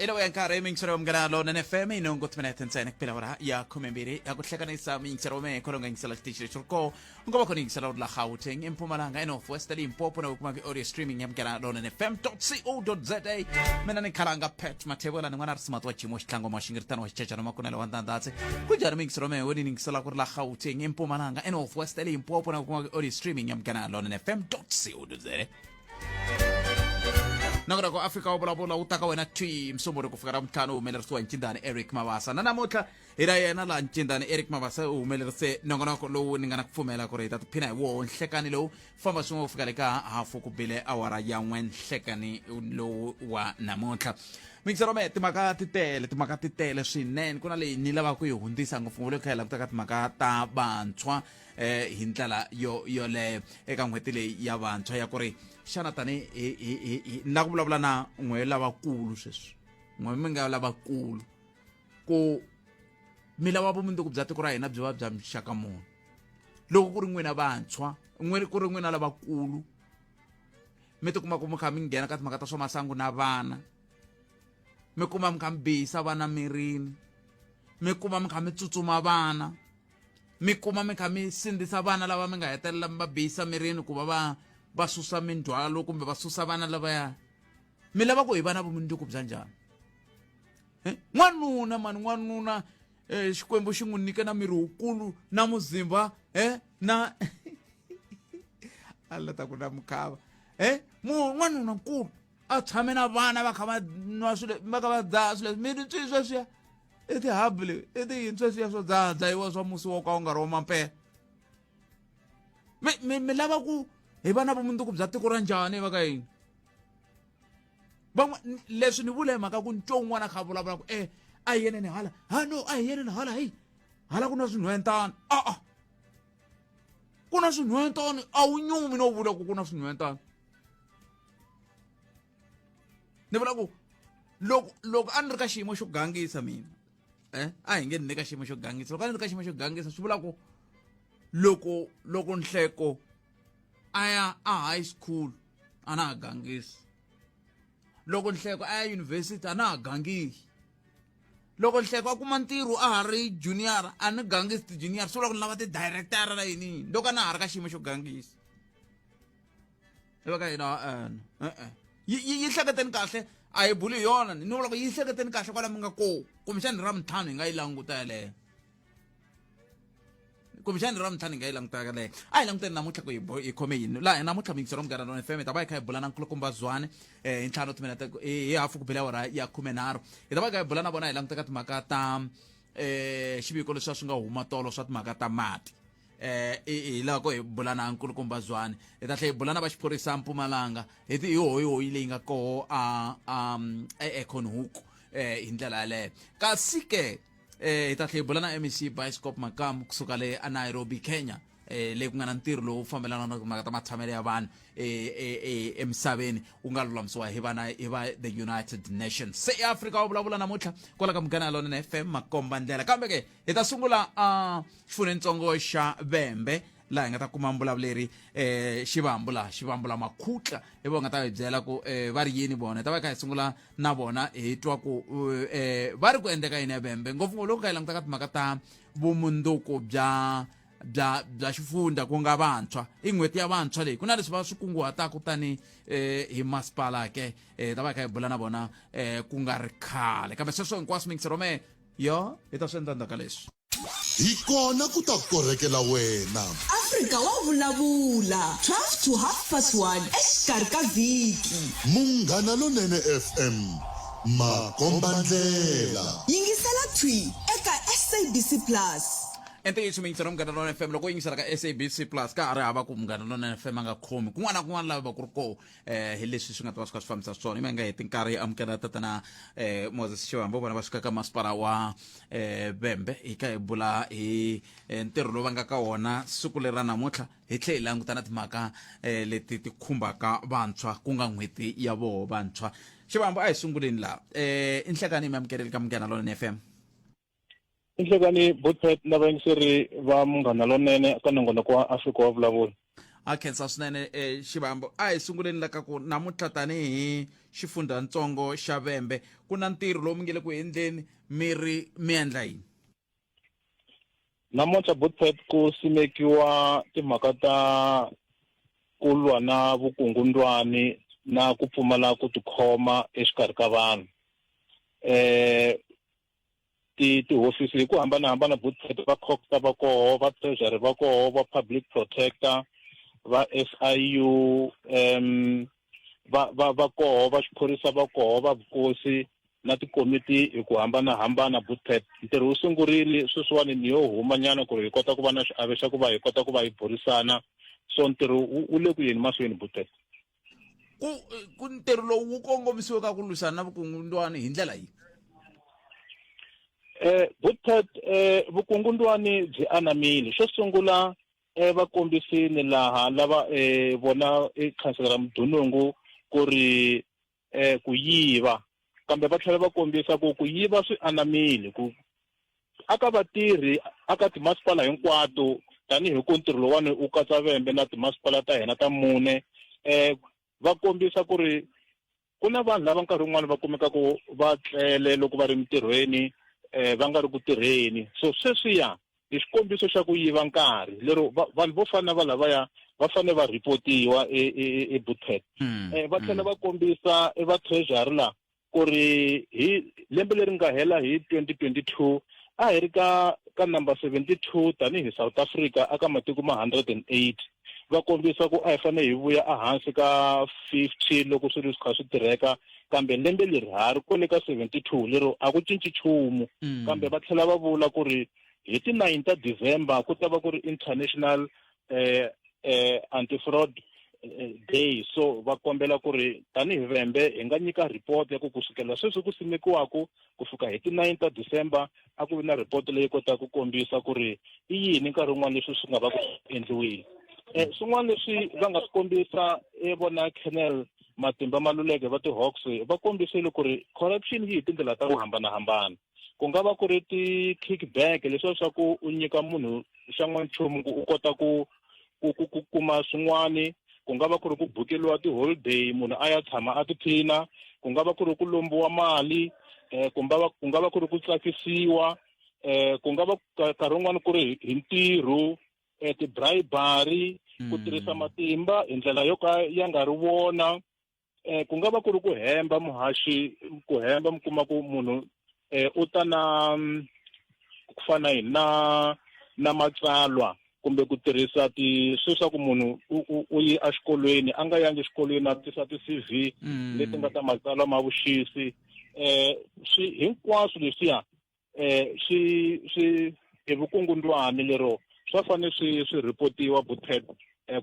Elo ya nkarhi mingisero wa Munghana Lonene FM i nhungu timinete ntsena ku pela awara ya khume-mbirhi ya ku hlekanisa miyingisero wa mehe kholo nga yingisela xitichi lexi ri koo u nga va khona yingisela u ri la Gauteng eMpumalanga eNorth West eLimpopo na u kuma audio streaming ya Munghana Lonene FM co za. Mina ni khalanga Pat Mathebula ni n'wana ri simati wa Jimo Xitlhango ma xingiritano wa xichechana makunele wa ndandhatsi ku njhani miyingisero wa mehe weni ni yingisela ku ri la Gauteng eMpumalanga eNorth West eLimpopo na u kuma audio streaming ya Munghana Lonene FM co za. Nakona ku Afrika wa vulavula wu ta ka wena twi msunguri ku fika ra vuntlhanu, u humelerisiwa hi Ncindani Eric Mabasa. Na namuntlha hi ra yena laha Ncindani Eric Mabasa u humelerise nongonoko lowu ni nga na ku pfumela ku ri hi ta tiphina hi woho nhlekani lowu famba swin'we ku fika le ka hafu ku bile awara ya n'we nhlekani lowu wa namuntlha. Mingisero me timhaka ti tele, timhaka ti tele swinene. Ku na leyi ni lavaka ku yi hundzisa ngopfungopfu loko kha hi languta ka timhaka ta vantshwa hi ndlela yo yoleyo eka n'hweti leyi ya vantshwa ya ku ri xana tani hi ni la ku vulavula na n'we lavakulu sweswi, n'we mi nga lavakulu, ku mi lava vumundzuku bya tiko ra hina byi va bya muxaka muni loko ku ri n'wina vantshwa, n'we ku ri n'wina lavakulu mi tikuma ku mi kha mi nghena ka timhaka ta swa masangu na vana, mi kuma mi kha mi bihisa vana mirini, mi kuma mi kha mi tsutsuma vana, mi kuma mi kha mi sindzisa vana lava mi nga hetelela mi va bihisa mirini ku va va va susa mindzhwalo kumbe va susa vana lavaya. Mi lava ku hi vana vumundzuku bya njhani? N'wanuna mani, n'wanuna Xikwembu xi n'wi nyike na miri wukulu na muzimba na a la ta ku na mukhava n'wanuna nkulu a tshame na vana va kha va nwa swilo, va kha va dzaha swilo leswi mi swi sweswiya i tihabu leyi i tiyini sweswiya swo dzahadzahiwa swa musi wo ka wu nga ri wa mampela. Mi lava ku hi va na vumundzuku bya tiko ra njhani va ka yini van'we? Leswi ni vula hi mhaka ku ntwa un'wana a kha a vulavula ku a hi yeneni hala, ha no, a hi yeneni hala, heyi hala ku na swinhwentana, a-a ku na swinhwentana, a wu nyumi no vula ku ku na swinhwentana. Ni vula ku loko a ni ri ka xiyimo xo gangisa mina, a hi nge ni le ka xiyimo xo gangisa, loko a ni ri ka xiyimo xo gangisa swi vula ku loko Nhleko a ya a high school a na ha gangisi, loko Nhleko a ya university a na ha gangisi, loko Nhleko a kuma ntirho a ha ri junior a ni gangisi ti-junior, swi vula ku ni lava ti-director na yini loko a na ha ri ka xiyimo xo gangisa. Va ka hina e-e yi hleketeni kahle, a hi buli hi yona. Ni vula ku yi hleketeni kahle kwala mi nga kona, kumbexani ra mintlhanu hi nga yi languta yeleyo, kumbexani ra mintlhanu hi nga yi languta yaleyo. A hi languteni namuntlha ku hi khome yini laha namuntlha. Miyingisero Munghana Lona FM, hi ta va hi kha hi bula na nkulukumba Zwane hi ntlhanu timinete hi hafu ku bile awara ya 13. Hi ta va hi kha hi bula na vona, hi languta ka timhaka ta xiviko leswi a swi nga huma tolo swa timhaka ta mati. Hi lava ku hi bula na nkulukumba Zwane, hi ta tlhela hi bula na va xiphorisa Mpumalanga hi ti hi hoyihoyi leyi nga koho a a eAcornhoek hi ndlela yaleyo. Kasi ke hi ta tlhela hi bula na MEC Bioscope Makamu kusuka le a Nairobi, Kenya, leyi ku nga na ntirho lowu fambelana na timhaka ta matshamelo ya vanhu emisaveni wu nga lulamisiwa hi vana hi va the United Nations. Se eAfrika wa vulavula namuntlha kwala ka Munghana Lonene FM makomba ndlela. Kambe ke hi ta sungula a xifunentsongo xa Vhembe laha hi nga ta kuma mbulavuleri Xivambu laha, Xivambu la Makhutla, hi vona nga ta hi byela ku va ri yini vona. Hi ta va hi kha hi sungula na vona hi twa ku va ri ku endleka yini eVhembe, ngopfungopfu loko kha hi languta ka timhaka ta vumundzuku bya xifundza ku nga vantshwa. I n'hweti ya vantshwa leyi, ku na leswi va swi kunguhataka tani hi masipala ke. Ta va hi kha hi bula na vona ku nga ri khale, kambe sweswo hinkwaswo mingisero me yo hi ta swi endla ndzhaku ka leswi. Hi kona ku ta korhekela wena. Afrika wa vulavula, 12 to half past 1 exikarhi ka vhiki. Munghana Lonene FM, makombandlela. Yingisela thwi eka SABC Plus. I ntiyiso muyingiseri wa Munghana Lonene FM, loko u yingisela ka SABC Plus ka ha ri hava ku Munghana Lonene FM a nga khomi kun'wana na kun'wana laha va ku ri koho. Hi leswi swi nga ta va swi kha swi fambisa swona i nga heti nkarhi hi amukela tatana Moses Xivambo, vona va suka ka masipala wa Vhembe. Hi kha hi bula hi ntirho lowu va nga ka wona siku leri ra namuntlha, hi tlhe hi languta na timhaka leti ti khumbaka vantshwa ku nga n'hweti ya voho vantshwa. Xivambo, a hi sunguleni laha. I nhlekani mi amukeleli ka Munghana Lonene FM. Inhlekani Botpet na vayingiseri va Munghana Lonene ka nongonoko wa Afrika wa vulavula. A khensa swinene Xivambo. A hi sunguleni la ka ku namuntlha tanihi xifundzhantsongo xa Vhembe ku na ntirho lowu mi nge le ku endleni mi ri mi endla yini? Namuntlha Bootpet ku simekiwa timhaka ta ku lwa na vukungundwani na ku pfumala ku tikhoma exikarhi ka vanhu. Ti tihofisi hi ku hambanahambana Bootpet va COGTA va koho, va Treasury va koho, va Public Protector, va SIU va va va koho, va xiphorisa va koho, va vukosi na tikomiti hi ku hambanahambana Bootpet. Ntirho wu sungurile sweswiwani ni yo huma nyana ku ri hi kota ku va na xiave xa ku va hi kota ku va hi burisana. So ntirho wu le ku yeni mahlweni Bootpet. Ku ntirho lowu wu kongomisiwe ka ku lwisana na vukungundwani hi ndlela yihi? Bootpet vukungundwani byi anamile. Xo sungula va kombisile laha lava vona khansela Mudunungu ku ri ku yiva, kambe va tlhela va kombisa ku ku yiva swi anamile ku aka vatirhi aka timasipala hinkwato, tanihi ku ntirho lowani wu katsa Vhembe na timasipala ta hina ta mune. Va kombisa ku ri ku na vanhu lava nkarhi wun'wani va kumekaka va tlele loko va ri mintirhweni, va nga ri ku tirheni. So sweswiya i xikombiso xa ku yiva nkarhi lero vanhu vo fana na va lavaya va fanele va ripotiwa eBootpet. Va tlhela va kombisa va Treasury la ku ri hi lembe leri nga hela hi 2022 a hi ri ka number 72 tanihi South Africa aka matiko ma 108. Va kombisa ku a hi fanele hi vuya ehansi ka 50 loko swilo swi kha swi tirheka, kambe lembe leri ha ri kwale ka 72 lero a ku cinci nchumu. Kambe va tlhela va vula ku ri hi ti 9 ta December ku ta va ku ri International Anti-Fraud Day. So va kombela ku ri tanihi Vhembe hi nga nyika report ya ku kusukela sweswi ku simekiwaku ku fika hi ti 9 ta December a ku vi na report leyi kotaka ku kombisa ku ri i yini nkarhi wun'wana leswi swi nga va ku endliwile. Swin'wana leswi va nga swi kombisa vona Colonel Matimba Maluleke va ti-Hawks va kombisile ku ri corruption yi hi tindlela ta ku hambanahambana. Ku nga va ku ri ti-kickback, leswiya swa ku u nyika munhu xa n'wanchumu ku u kota ku kuma swin'wani. Ku nga va ku ri ku bukeliwa ti-holiday munhu a ya tshama a tiphina. Ku nga va ku ri ku lombiwa mali, ku nga va ku ri ku tsakisiwa, ku nga va nkarhi wun'wani ku ri hi ntirho, ti-bribery, ku tirhisa matimba hi ndlela yo ka ya nga ri wona. Ku nga va ku ri ku hemba muhaxi, ku hemba mi kuma ku munhu u ta na ku fana hi na matsalwa kumbe ku tirhisa ti swilo swa ku munhu u yi exikolweni a nga yangi exikolweni a tisa ti-CV leti nga ta matsalwa ma vuxisi. Swi hinkwaswo leswiya swi swi i vukungundwani lero swa fanele swi ripotiwa Bootpet,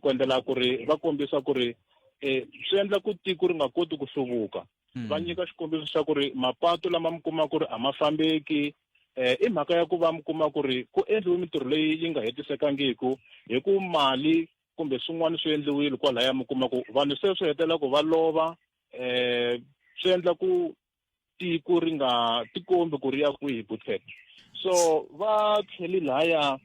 ku endlela ku ri va kombisa ku ri swi endla ku tiko ri nga koti ku hluvuka. Va nyika xikombiso xa ku ri mapatu lama mi kuma ku ri a ma fambeki, i mhaka ya ku va mi kuma ku ri ku endliwe mintirho leyi yi nga hetisekangiku hi ku mali kumbe swin'wana swi endliwile kwalaya, mi kuma ku vanhu se swi hetelela ku va lova, swi endla ku tiko ri nga tikombi ku ri ya kwihi Bootpet. So va tlheli laya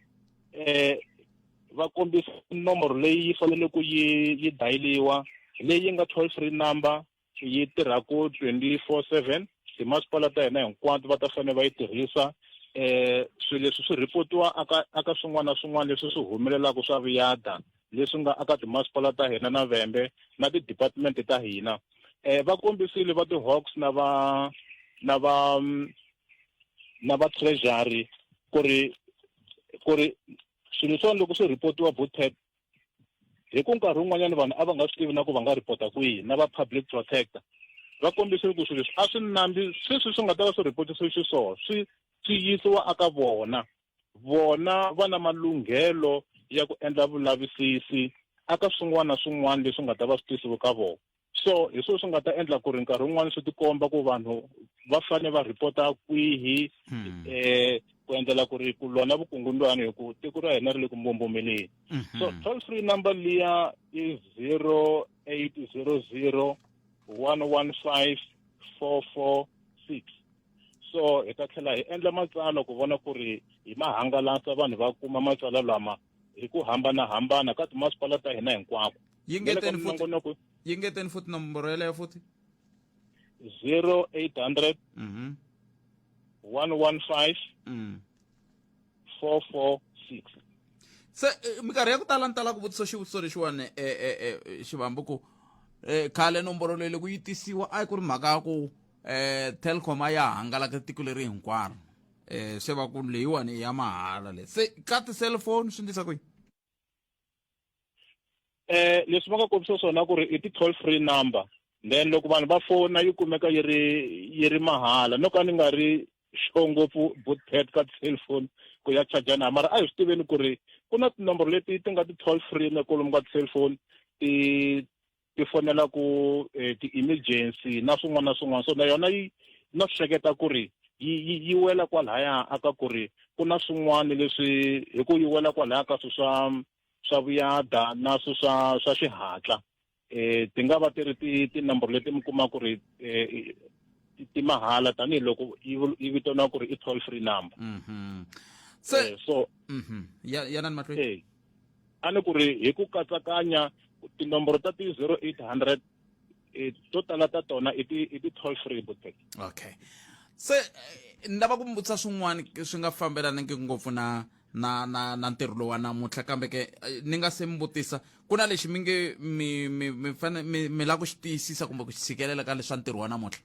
va kombisa nomoro leyi yi fanele ku yi dayiliwa, leyi nga toll free number yi tirhaku 24/7. Timasipala ta hina hinkwato va ta fanele va yi tirhisa. Swilo leswi swi ripotiwa aka swin'wana na swin'wana leswi swi humelelaka swa vuyada leswi nga aka timasipala ta hina na Vhembe na ti-department ta hina. Va kombisile va ti-Hawks na va Treasury ku ri swilo leswiwani loko swi ripotiwa Bootpet, hi ku nkarhi wun'wanyana vanhu a va nga swi tivi na ku va nga ripota kwihi, na va Public Protector va kombisile ku swilo leswi a swi nambi sweswi swi nga ta va swi ripotisiwe xiswona swi yisiwa aka vona. Vona va na malunghelo ya ku endla vulavisisi aka swin'wana na swin'wana leswi nga ta va swi tisiwe ka vona. So hi swona swi nga ta endla ku ri nkarhi wun'wani swi tikomba ku vanhu va fanele va ripota kwihi, ku endlela ku ri ku lwa na vukungundwani, hi ku tiko ra hina ri le ku mbombomeleni. So toll free number liya i 0800 115 446. So hi ta tlhela hi endla matsalwa ku vona ku ri hi ma hangalasa, vanhu va kuma matsalwa lama. Hi ku hambanahambana ka timasipala ta hina hinkwako. Yi Na le ka ngeteni futhi. minongonoko. Yi ngeteni futhi nomboro yeleyo futhi. 0800 115 446. Se minkarhi ya ku tala ni tala ku vutisa xivutiso lexiwani, Xivambu, ku khale nomboro leyi loko yi tisiwa a yi ku ri mhaka ya ku Telkom a ya hangalaka tiko leri hinkwaro, se va ku leyiwani i ya mahala le se ka ti-cellphone swi ndlisa ku yini? Leswi va nga kombisa swona ku ri i ti-toll free number, then loko vanhu va fona yi kumeka yi ri mahala. No ka ni nga ri sure ngopfu bootpad ka ti-cellphone ku ya charge na, mara a hi swi tiveni ku ri ku na tinomboro leti ti nga ti-toll free na kwalomu ka ti-cellphone ti fonela ku ti-emergency na swin'wana na swin'wana. So na yona yi na swi hleketa ku ri yi wela kwalaya aka ku ri ku na swin'wana leswi hi ku yi wela kwalaya ka swilo swa vuyada na swilo swa xihatla, ti nga va ti ri tinomboro leti mi kuma ku ri ti mahala, tanihiloko yi vitaniwa ku ri i toll free number. Se So Ya yanani mahlweni. A ni ku ri hi ku katsakanya tinomboro ta ti 0800, to tala ta tona i ti toll free bootpad. Okay, se ni lava ku mi vutisa swin'wana swi nga fambelaniki ngopfu na ntirho lowu wa namuntlha, kambe ke ni nga se mi vutisa, ku na lexi mi nge mi fane mi lava ku xi tiyisisa kumbe ku xi tshikelela ka leswa ntirho wa namuntlha?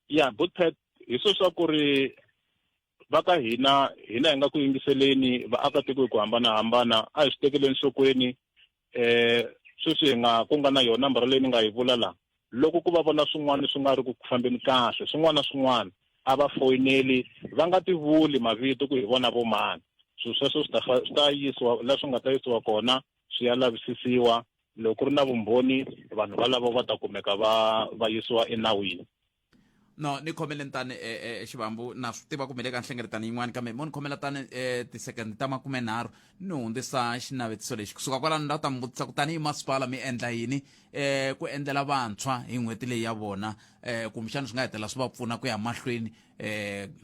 Ya, bootpad, hi swo swa ku ri va ka hina hi nga ku yingiseleni vaakatiko hi ku hambanahambana, a hi swi tekeli enhlokweni. Sweswi hi nga ku nga na yona nambara leyi ni nga yi vula laha, loko ku va vona swin'wana swi nga ri ku fambeni kahle, swin'wana na swin'wana a va foyineli, va nga tivuli mavito ku hi vona vo mani. Swilo sweswo swi ta yisiwa la swi nga ta yisiwa kona, swi ya lavisisiwa. Loko ku ri na vumbhoni, vanhu valavo va ta kumeka va yisiwa enawini. No, ni khomeleni tani, Xivambu, na swi tiva kumbe le ka nhlengeletano yin'wana, kambe mo ni khomela tani ti-second ta 30 ni hundzisa xinavetiso lexi. Kusuka kwalano ni ta mi vutisa ku tanihi masipala mi endla yini ku endlela vantshwa hi n'hweti leyi ya vona, kumbexana swi nga hetelela swi va pfuna ku ya mahlweni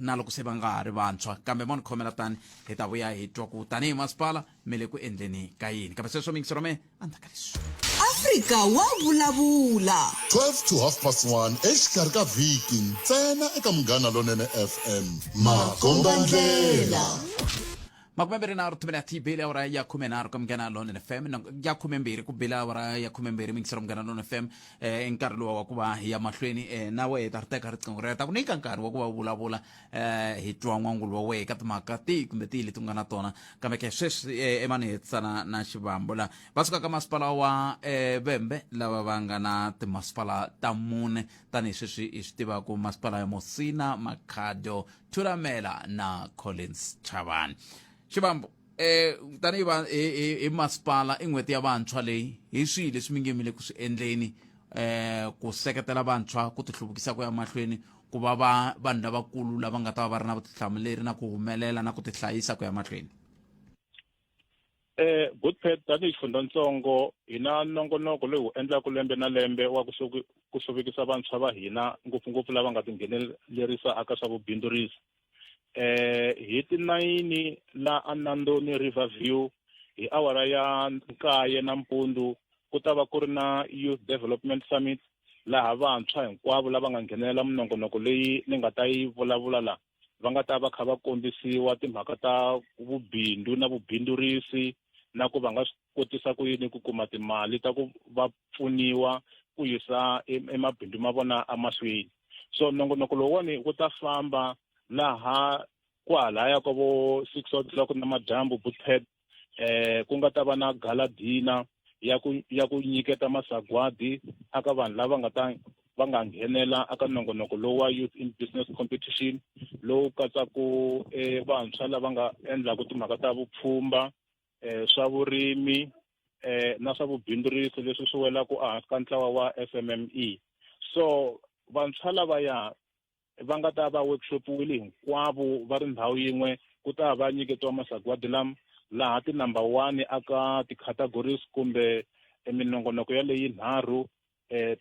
na loko se va nga ha ri vantshwa. Kambe mo ni khomela tani, hi ta vuya hi twa ku tanihi masipala mi le ku endleni ka yini. Kambe sweswo mingisero me endzhaku ka leswi. Afrika wa vulavula. 12 to half past 1 exikarhi ka vhiki ntsena eka Munghana Lonene FM. Makombandlela. 23 timinete yi bile awara ya 13 ka Munghana Lonene FM, ya 12 ku bile awara ya 12, mingisero Munghana Lonene FM. I nkarhi luwa wa ku va hi ya mahlweni, na wehe ta ri teka riqingho rero, ta ku nyika nkarhi wa ku va u vulavula, hi twa n'wangulo wa wehe ka timhaka tihi kumbe tihi leti u nga na tona. Kambe ke sweswi, emani hi hetisana na Xivambu la va suka ka masipala wa Vhembe, lava va nga na timasipala ta mune tanihi sweswi hi swi tivaka, masipala ya Musina, Makhado, Thulamela na Collins Chavani. Xivambu, tanihi va hi masipala, i n'hweti ya vantshwa leyi, hi swihi leswi mi nge mi le ku swi endleni ku seketela vantshwa ku tihluvukisa ku ya mahlweni, ku va vanhu lavakulu lava nga ta va va ri na vutihlamuleri na ku humelela na ku tihlayisa ku ya mahlweni? Goodpet, tanihi xifundzantsongo hi na nongonoko lowu hi wu endlaka lembe na lembe wa ku hluvukisa vantshwa va hina, ngopfungopfu lava nga tinghenelerisa aka swa vubindzurisi. Hi ti-9 la Anandoni River View hi awara ya 9 nampundzu ku ta va ku ri na Youth Development Summit, laha vantshwa hinkwavo lava nga nghenelela minongonoko leyi ni nga ta yi vulavula la va nga ta va kha va kombisiwa timhaka ta vubindzu na vubindzurisi, na ku va nga swi kotisa ku yini ku kuma timali ta ku va pfuniwa ku yisa emabindzu ma vona emahlweni. So nongonoko lowuwani wu ta famba laha kwahalaya ka vo 6 o'clock namadyambu, Bootpad, ku nga ta va na gala dinner ya ku nyiketa masagwadi aka vanhu lava nga ta va nga nghenela aka nongonoko lowu wa Youth in Business Competition, lowu katsaku vantshwa lava nga endlaku timhaka ta vupfhumba, swa vurimi, na swa vubindzurisi leswi swi welaku ehansi ka ntlawa wa SMME. So vantshwa lavaya va nga ta va workshopiwile hinkwavo va ri ndhawu yin'we, ku ta va nyiketiwa masagwadi lama, laha ti-number one aka ti-categories kumbe minongonoko ya leyi nharhu,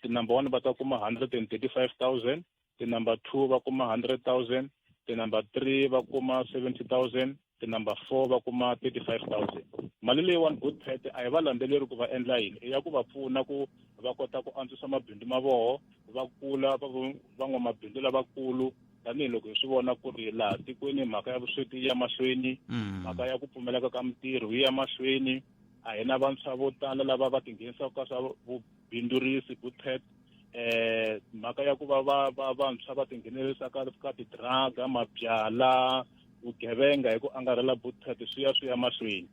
ti-number one va ta kuma 135,000, ti-number two va kuma 100,000, ti-number three va kuma 70,000. Ti-number 4 va kuma 35000. Mali leyiwani Bootpet a yi va landzeleri ku va endla yini, i ya ku va pfuna ku va kota ku antswisa mabindzu ma voho, va kula va va van'wamabindzu lavakulu, tanihiloko hi swi vona ku ri laha tikweni mhaka ya vusweti yi ya mahlweni, mhaka ya ku pfumaleka ka mintirho yi ya mahlweni. A hi na vantshwa vo tala lava va tinghenisaka ka swa vubindzurisi. Bootpet, mhaka ya ku va va va vantshwa va tinghenelerisa ka ti-drug, mabyala, vugevenga hi ku angarhela, Bootpet, swi ya mahlweni.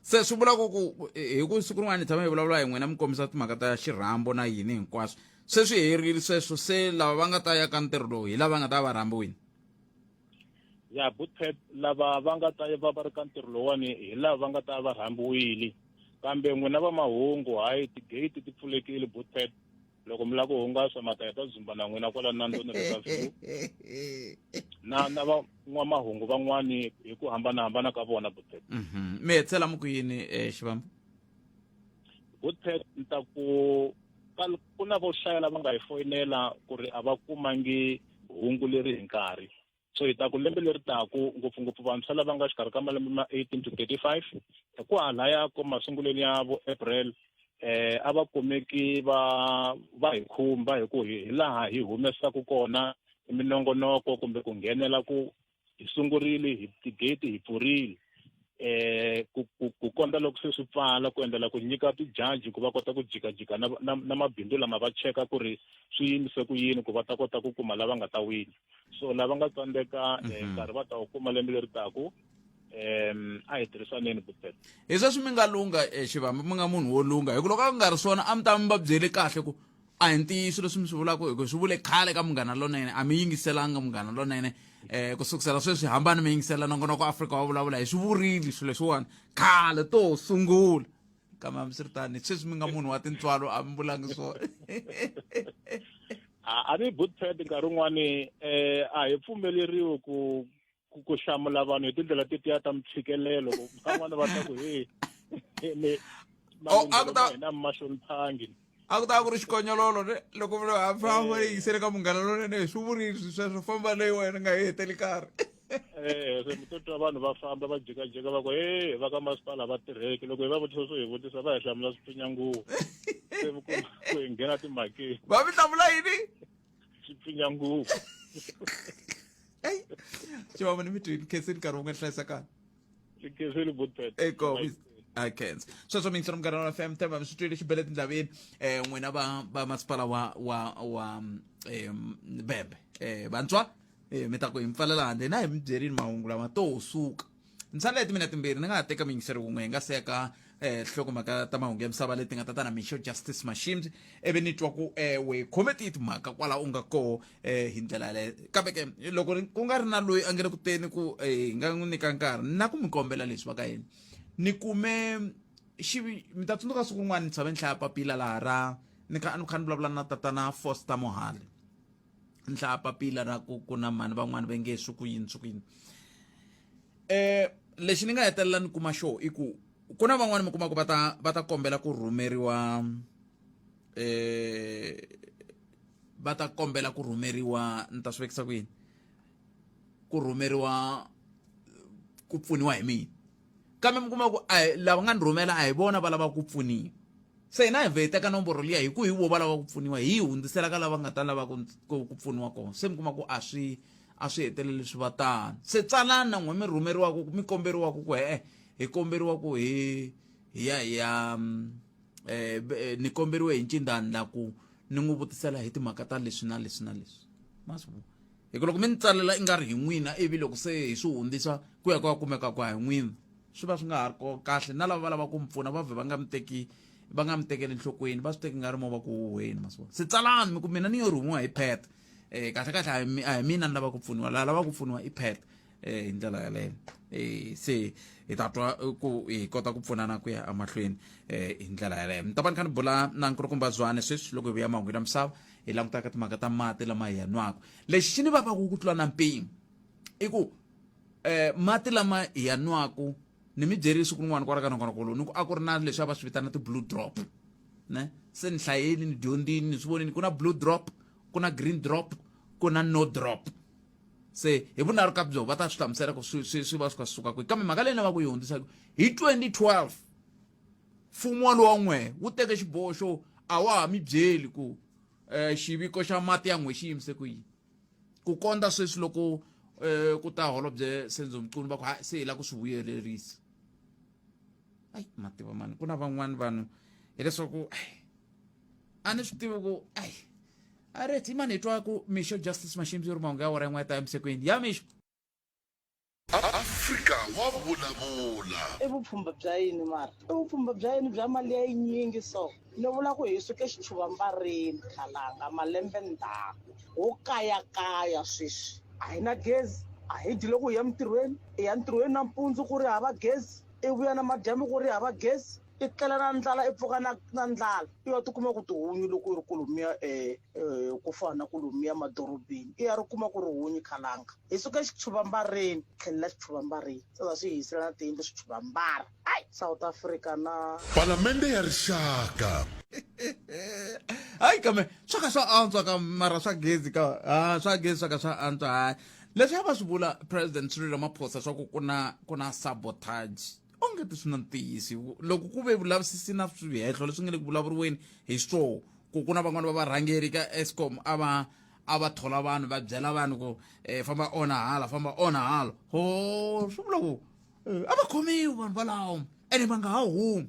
Se swi vula ku hi ku siku rin'wana ni tshama hi vulavula hi n'wina, mi kombisa timhaka ta xirhambo na yini hinkwaswo, se swi herile sweswo? Se lava va nga ta ya ka ntirho lowu hi lava nga ta va rhambiwini? Ya, Bootpet, lava va nga ta va va ri ka ntirho lowuwani hi lava va nga ta va rhambiwile, kambe n'wina va mahungu, hayi, tigate ti pfulekile, Bootpet. Loko mi lava ku hungasa, mata hi ta dzumba na n'wina kwala Nandoni Riverview na van'wamahungu van'wani hi ku hambanahambana ka vona, Bootpet. Mi hetisela mi ku yini, Xivambu? Bootpet, ni ta ku ku na vo hlaya lava nga hi foyinela ku ri a va kumangi hungu leri hi nkarhi, so hi ta ku lembe leri taku, ngopfungopfu vantshwa lava nga xikarhi ka malembe ma 18 to 35, hi ku halaya ko masungulweni ya vo April, a va kumeki va hi khumba hi ku hi laha hi humesaku kona minongonoko kumbe ku nghenela ku hi sungurile hi tigate hi pfurile ku kondza loko se swi pfala, ku endlela ku nyika ti-judge ku va kota ku jikajika na mabindzu lama, va cheka ku ri swi yimise ku yini, ku va ta kota ku kuma lava nga ta wina. So lava nga tsandzeka, nkarhi va ta wu kuma lembe leri taku. A hi tirhisaneni, Bootpet. Hi sweswi mi nga lungha, Xivambu, mi nga munhu wo lungha, hi ku loko a ku nga ri swona a mi ta mi va byele kahle ku a hi ntiyiso leswi mi swi vulaka, hi ku swi vule khale ka Munghana Lonene, a mi yingiselanga Munghana Lonene. Ku sukusela sweswi, hambani mi yingisela nongonoko Afrika wa Vulavula. Hi swi vurile swilo leswiwani khale to sungula, kambe hambiswiritano sweswi mi nga munhu wa tintswalo, a mi vulangi swona. A ni, Bootpet, nkarhi wun'wani a hi pfumeleriwi ku hlamula vanhu hi tindlela tetiya ta mitshikelelo. Van'wana va ta ku he ni Oh, a ku ta- hina mi ma hloniphangi. A ku ta ku ri xikonyololo ne loko va yingisele ka Munghana Lonene, hi swi vurile swi sweswo, famba leyi wena nga yi heteli nkarhi. Se mi to twa vanhu va famba va jikajika va ku e va ka masipala va tirheki. Loko hi va vutisa swo hi vutisa, va hi hlamula swipfinyanguva, se mi kuma ku hi nghena timhakeni. Va mi hlamula yini? Swipfinyanguva. Eyi, Xivambu, ni mi twini khensini, nkarhi wu nga hlayisekanga. Khensini, Bootpet. Eko I khensa sweswo. Miyingiselo Munghana wa FM, themba mi swi twile xibele tindlaveni. N'wina va masipala wa Bembe, vantshwa, mi ta ku hi mi pfalela handle na hi mi byerini mahungu lama to suka. Ni sale timina timbirhi, ni nga ha teka miyingiselo wun'we hi nga se ya ka nhlokomhaka ta mahungu ya misava leti nga ta ta na Mixo Justice Mashimzi, ivi ni twa ku we khome tihi timhaka kwala u nga koho hi ndlela yaleyo. Kambe ke loko ku nga ri na loyi a nge le ku teni ku hi nga n'wi nyika nkarhi na ku mi kombela leswi va ka yena, ni kume xi mi ta tsundzuka siku rin'wana ni tshame ni hlaya papila laha ra ni kha ni vulavula na tatana Foster Mohale, ni hlaya papila ra ku na mhani van'wani va nge swi ku yini, swi ku yini. Lexi ni nga hetelela ni kuma xo i ku ku na van'wani mi kuma ku va ta kombela ku rhumeriwa, va ta kombela ku rhumeriwa, ni ta swi vekisa ku yini, ku rhumeriwa ku pfuniwa hi mina, kambe mi kuma ku a hi lava nga ni rhumela, a hi vona va lava ku pfuniwa. Se hina hi vhe hi teka nomboro liya hi ku hi vo va lava ku pfuniwa, hi yi hundzisela ka lava nga ta lava ku pfuniwa kona. Se mi kuma ku a swi heteleli swi va tano. Se tsalani na n'we mi rhumeriwaka, mi komberiwaka ku e hi komberiwa ku hi ya hi ya ni komberiwe hi ncindani la ku ni n'wi vutisela hi timhaka ta leswi na leswi na leswi, ma swi vona, hi ku loko mi ni tsalela i nga ri hi n'wina, ivi loko se hi swi hundzisa ku ya ku ya kumeka ku a hi n'wina, swi va swi nga ha ri kahle, na lava va lava ku mi pfuna va vhe va nga mi teki, va nga mi tekeli enhlokweni, va swi teki nga ri mo va ku huhweni, ma swi vona. Se tsalani mi ku mina ni yo rhumiwa hi Pet, kahle kahle a hi mina ni lava ku pfuniwa, laha lava ku pfuniwa i Pet, hi ndlela yaleyo. Se hi ta twa ku hi kota ku pfunana ku ya emahlweni hi ndlela yaleyo. Ni ta va ni kha ni bula na nkulukumba Zwane sweswi loko hi vuya mahungu ya misava, hi langutaka timhaka ta mati lama hi ya nwaka. Lexi xi ni vavaku ku tlula na mpimo i ku mati lama hi ya nwaku, ni mi byerile siku rin'wana kwala ka nongonoko lowu, ni ku a ku ri na leswi a va swi vitana ti-blue drop ne. Se ni hlayeni, ni dyondzini, ni swi vonini ku na blue drop, ku na green drop, ku na no drop. Se hi vunharhu ka byo va ta swi hlamusela ku swi swi swi va swi kha swi suka kwihi. Kambe mhaka leyi ni lavaka ku yi hundzisa hi 2012 mfumo walowa n'we wu teke xiboho xo a wa ha mi byeli ku um xiviko xa mati ya n'we xi yimise ku yini ku kondza sweswi loko um ku ta holobye Senzo Mchunu va ku ha se hi lava ku swi vuyelerisa. Ayi mativa mani ku na van'wani vanhu hileswaku a ni swi tivi ku ayi a ri hi mani hi twa ku mixo Justice Mashimbi ri mahungu ya wora yin'wana ta emisekweni ya mixo. Afrika wa vulavula. I vupfhumba bya yini mara? I vupfhumba bya yini bya mali ya yinyingi so? Ni vula ku hi suke xichuvambareni khalanga malembe ndzhaku ho kayakaya sweswi a hi na gezi a hi dyi loko hi ya mintirhweni i ya ntirhweni nampundzu ku ri hava gezi i vuya namadyambu ku ri hava gezi i tlela na ndlala i pfuka na na ndlala i ya tikuma ku tihunyi loko i ri kolomiya um ku fana na kolomiya madorobeni i ya ri kuma ku ri hunyi khalanga hi suka xichuvambareni tlhelela xichuvambareni se za swi hisela na tiyindlu swichuvambara ai South Africa na Palamende ya Rixaka. Hayi kambe swa ka swa antswa ka mara swa gezi ka ha swa gezi swa ka swa antswa hayi leswi a va swi vula President Cyril Ramaphosa swa ku ku na ku na sabotage onge ti swi na ntiyiso loko ku ve vulavisisi na swihehlo leswi nga le ku vulavuriweni hi swoho ku ku na van'wani va varhangeri ka Eskom a va a va thola vanhu va byela vanhu ku eh, famba ona hala famba ona hala ho swi vula ku eh, a va khomiwi vanhu valawo ene va nga ha humi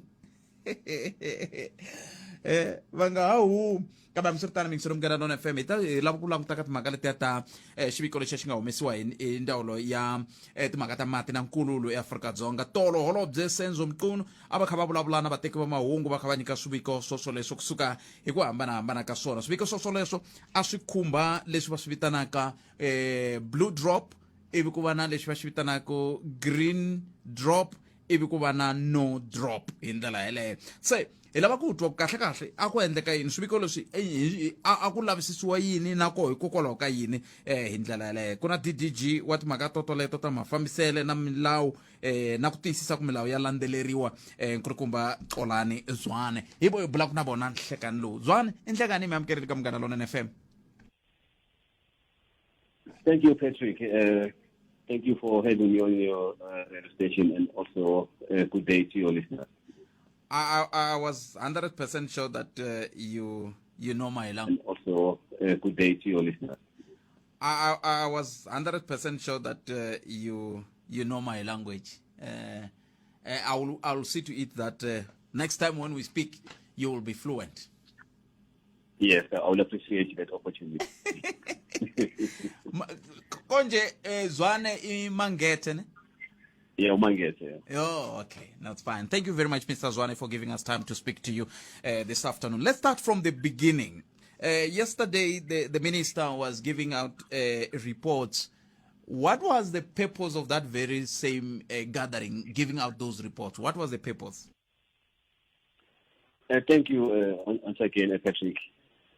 eh va nga ha humi kambe hambiswiritano mingiselo Munghana Lonene FM hi ta hi lava ku languta ka timhaka letiya ta eh, xiviko lexi xi nga humesiwa hi hi ndzawulo ya eh, timhaka ta mati na nkululo eAfrika-Dzonga tolo holobye Senzo Mchunu a va kha va vulavula na vateki va mahungu va kha va nyika swiviko swoswoleswo kusuka hi ku hambanahambana ka swona swiviko swoswoleswo a swi khumba leswi va swi vitanaka eh, blue drop ivi ku va na lexi va xi vitanaka green drop ivi ku va na no drop hi ndlela yeleyo se hi lava ku twa kahle kahle a ku endleka yini swiviko leswi a ku lavisisiwa yini na koho hikokwalaho ka yini um hi ndlela yeleyo ku na DDG wa timhaka totoleto ta mafambisele na milawu um na ku tiyisisa ku milawu ya landzeleriwa um nkulukumba Xolani Zwane hi vo hi bulaka na vona nhlekani lowu Zwane i nhlekani mi amukerile ka Munghana Lonene FM. Thank you, Patrick. Thank you for having me on your radio station, and also good day to your listeners. I was 100% sure that you know my language. And also good day to your listeners. I was 100% sure that you know my language. I will see to it that next time when we speak, you will be fluent. Yes, I will appreciate that opportunity. Konje Zwane iMangethe ne? Yeah, uMangethe. Yeah. Oh, okay. That's fine. Thank you very much, Mr. Zwane, for giving us time to speak to you this afternoon. Let's start from the beginning. Yesterday, the minister was giving out reports. What was the purpose of that very same gathering, giving out those reports? What was the purpose? Thank you once again, Patrick.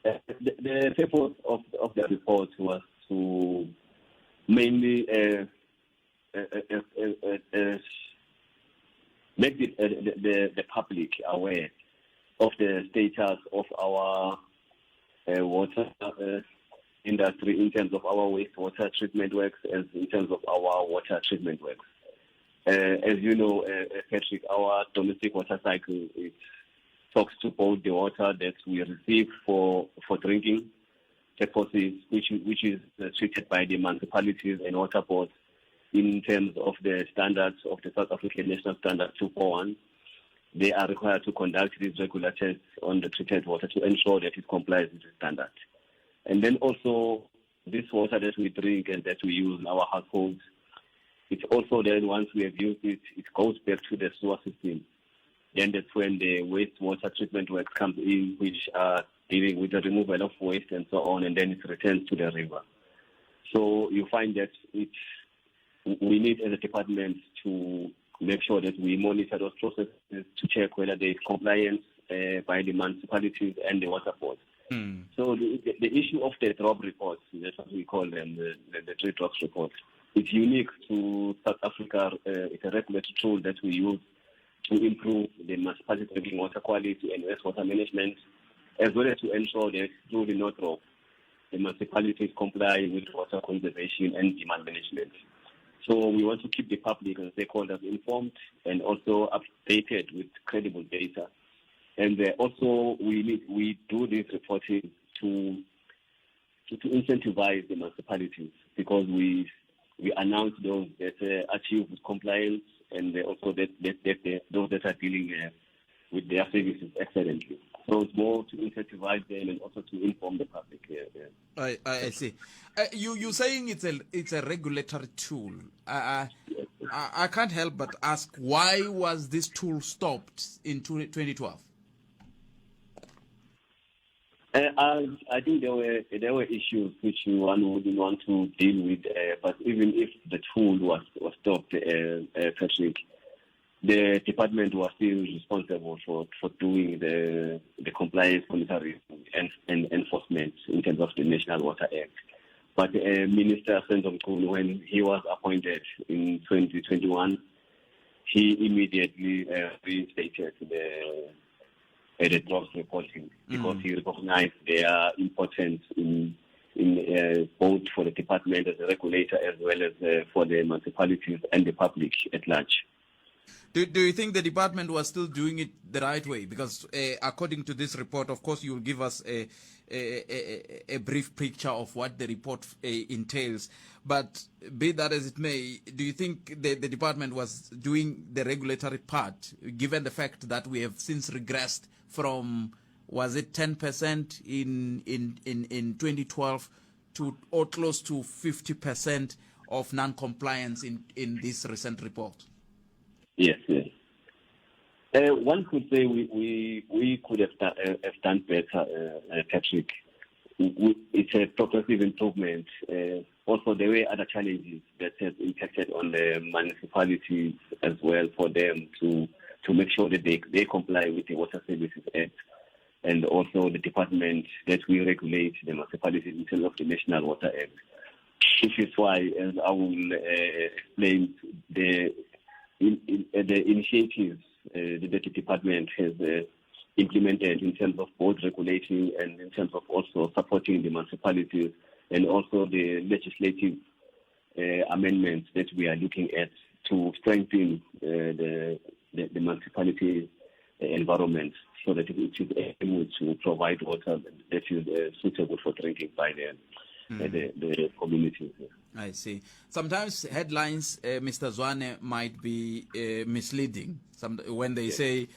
The purpose of the report was to mainly make the public aware of the status of our water industry in terms of our wastewater treatment works and in terms of our water treatment works. As you know, Patrick, our domestic water cycle, it talks to both the water that we receive for drinking purposes, which is treated by the municipalities and water boards in terms of the standards of the South African National Standard 241. They are required to conduct these regular tests on the treated water to ensure that it complies with the standard. And then also this water that we drink and that we use in our households, it's also then once we have used it, it goes back to the sewer system. Then that's when the wastewater treatment works comes in, which are dealing with the removal of waste and so on, and then it returns to the river. So you find that we need as a department to make sure that we monitor those processes to check whether there is compliance by the municipalities and the water boards. So the issue of the drop reports, that's what we call them, the three drops reports, it's unique to South Africa. It's a regulatory tool that we use to improve the municipality drinking water quality and wastewater management, as well as to ensure that through the no drop, the municipalities comply with water conservation and demand management. So we want to keep the public and stakeholders informed and also updated with credible data. And also we do this reporting to incentivize the municipalities, because we announce those that achieve compliance and also that those that are dealing with their services excellently. So it's more to incentivize them and also to inform the public. Yeah. I see. You're saying it's a regulatory tool. I can't help but ask, why was this tool stopped in 2012? I think there were issues which one wouldn't want to deal with. But even if the tool was stopped, Patrick, the department was still responsible for doing the compliance monitoring and enforcement in terms of the National Water Act. But Minister Senzo Mchunu, when he was appointed in 2021, he immediately reinstated the drops reporting, because he recognized their importance in both for the department as a regulator as well as for the municipalities and the public at large. Do you think the department was still doing it the right way? Because according to this report, of course, you'll give us a brief picture of what the report entails. But be that as it may, do you think the department was doing the regulatory part, given the fact that we have since regressed from, was it 10% in 2012 to or close to 50% of non-compliance in this recent report? Yes, yes. One could say we could have done better, Patrick. It's a progressive improvement. Also, there were other challenges that have impacted on the municipalities as well, for them to make sure that they comply with the Water Services Act, and also the department that we regulate the municipalities in terms of the National Water Act. Which is why, as I will explain, the initiatives that the department has implemented in terms of both regulating and in terms of also supporting the municipalities, and also the legislative amendments that we are looking at to strengthen the municipality environment, so that it is able to provide water that is suitable for drinking by the communities. I see. Sometimes headlines, Mr. Zwane, might be misleading. When they say,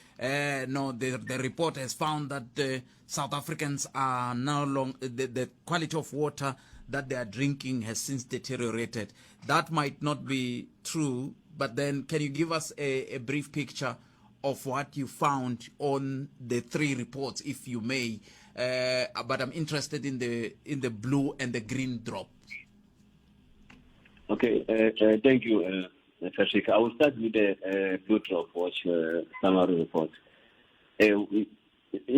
no, the report has found that South Africans are no longer, the quality of water that they are drinking has since deteriorated. That might not be true, but then can you give us a brief picture of what you found on the three reports, if you may? But I'm interested in the blue and the green drop. Okay, thank you, Patrick. I will start with the Blue Drop Watch summary report. In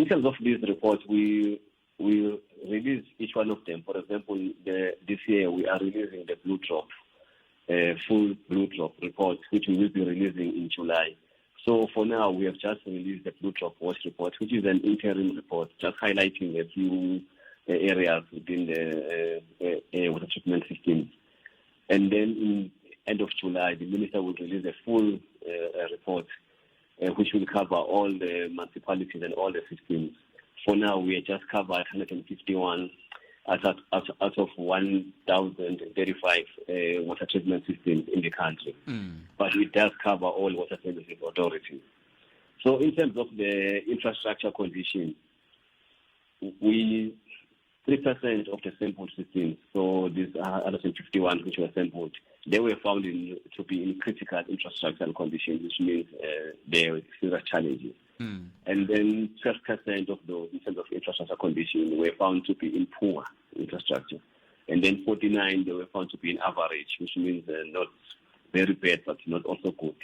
terms of this report, we release each one of them. For example, this year we are releasing the Blue Drop, full Blue Drop report, which we will be releasing in July. So for now, we have just released the Blue Drop Watch report, which is an interim report, just highlighting a few areas within the water treatment systems. And then in end of July, the minister will release a full report, which will cover all the municipalities and all the systems. For now, we have just covered 151 out of 1,035 water treatment systems in the country. But it does cover all water services authorities. So in terms of the infrastructure condition, we 3% of the sampled systems, so these 151 which were sampled, they were found to be in critical infrastructural condition, which means there were serious challenges. And then 12% of those, in terms of infrastructure condition, were found to be in poor infrastructure. And then 49, they were found to be in average, which means not very bad, but not also good.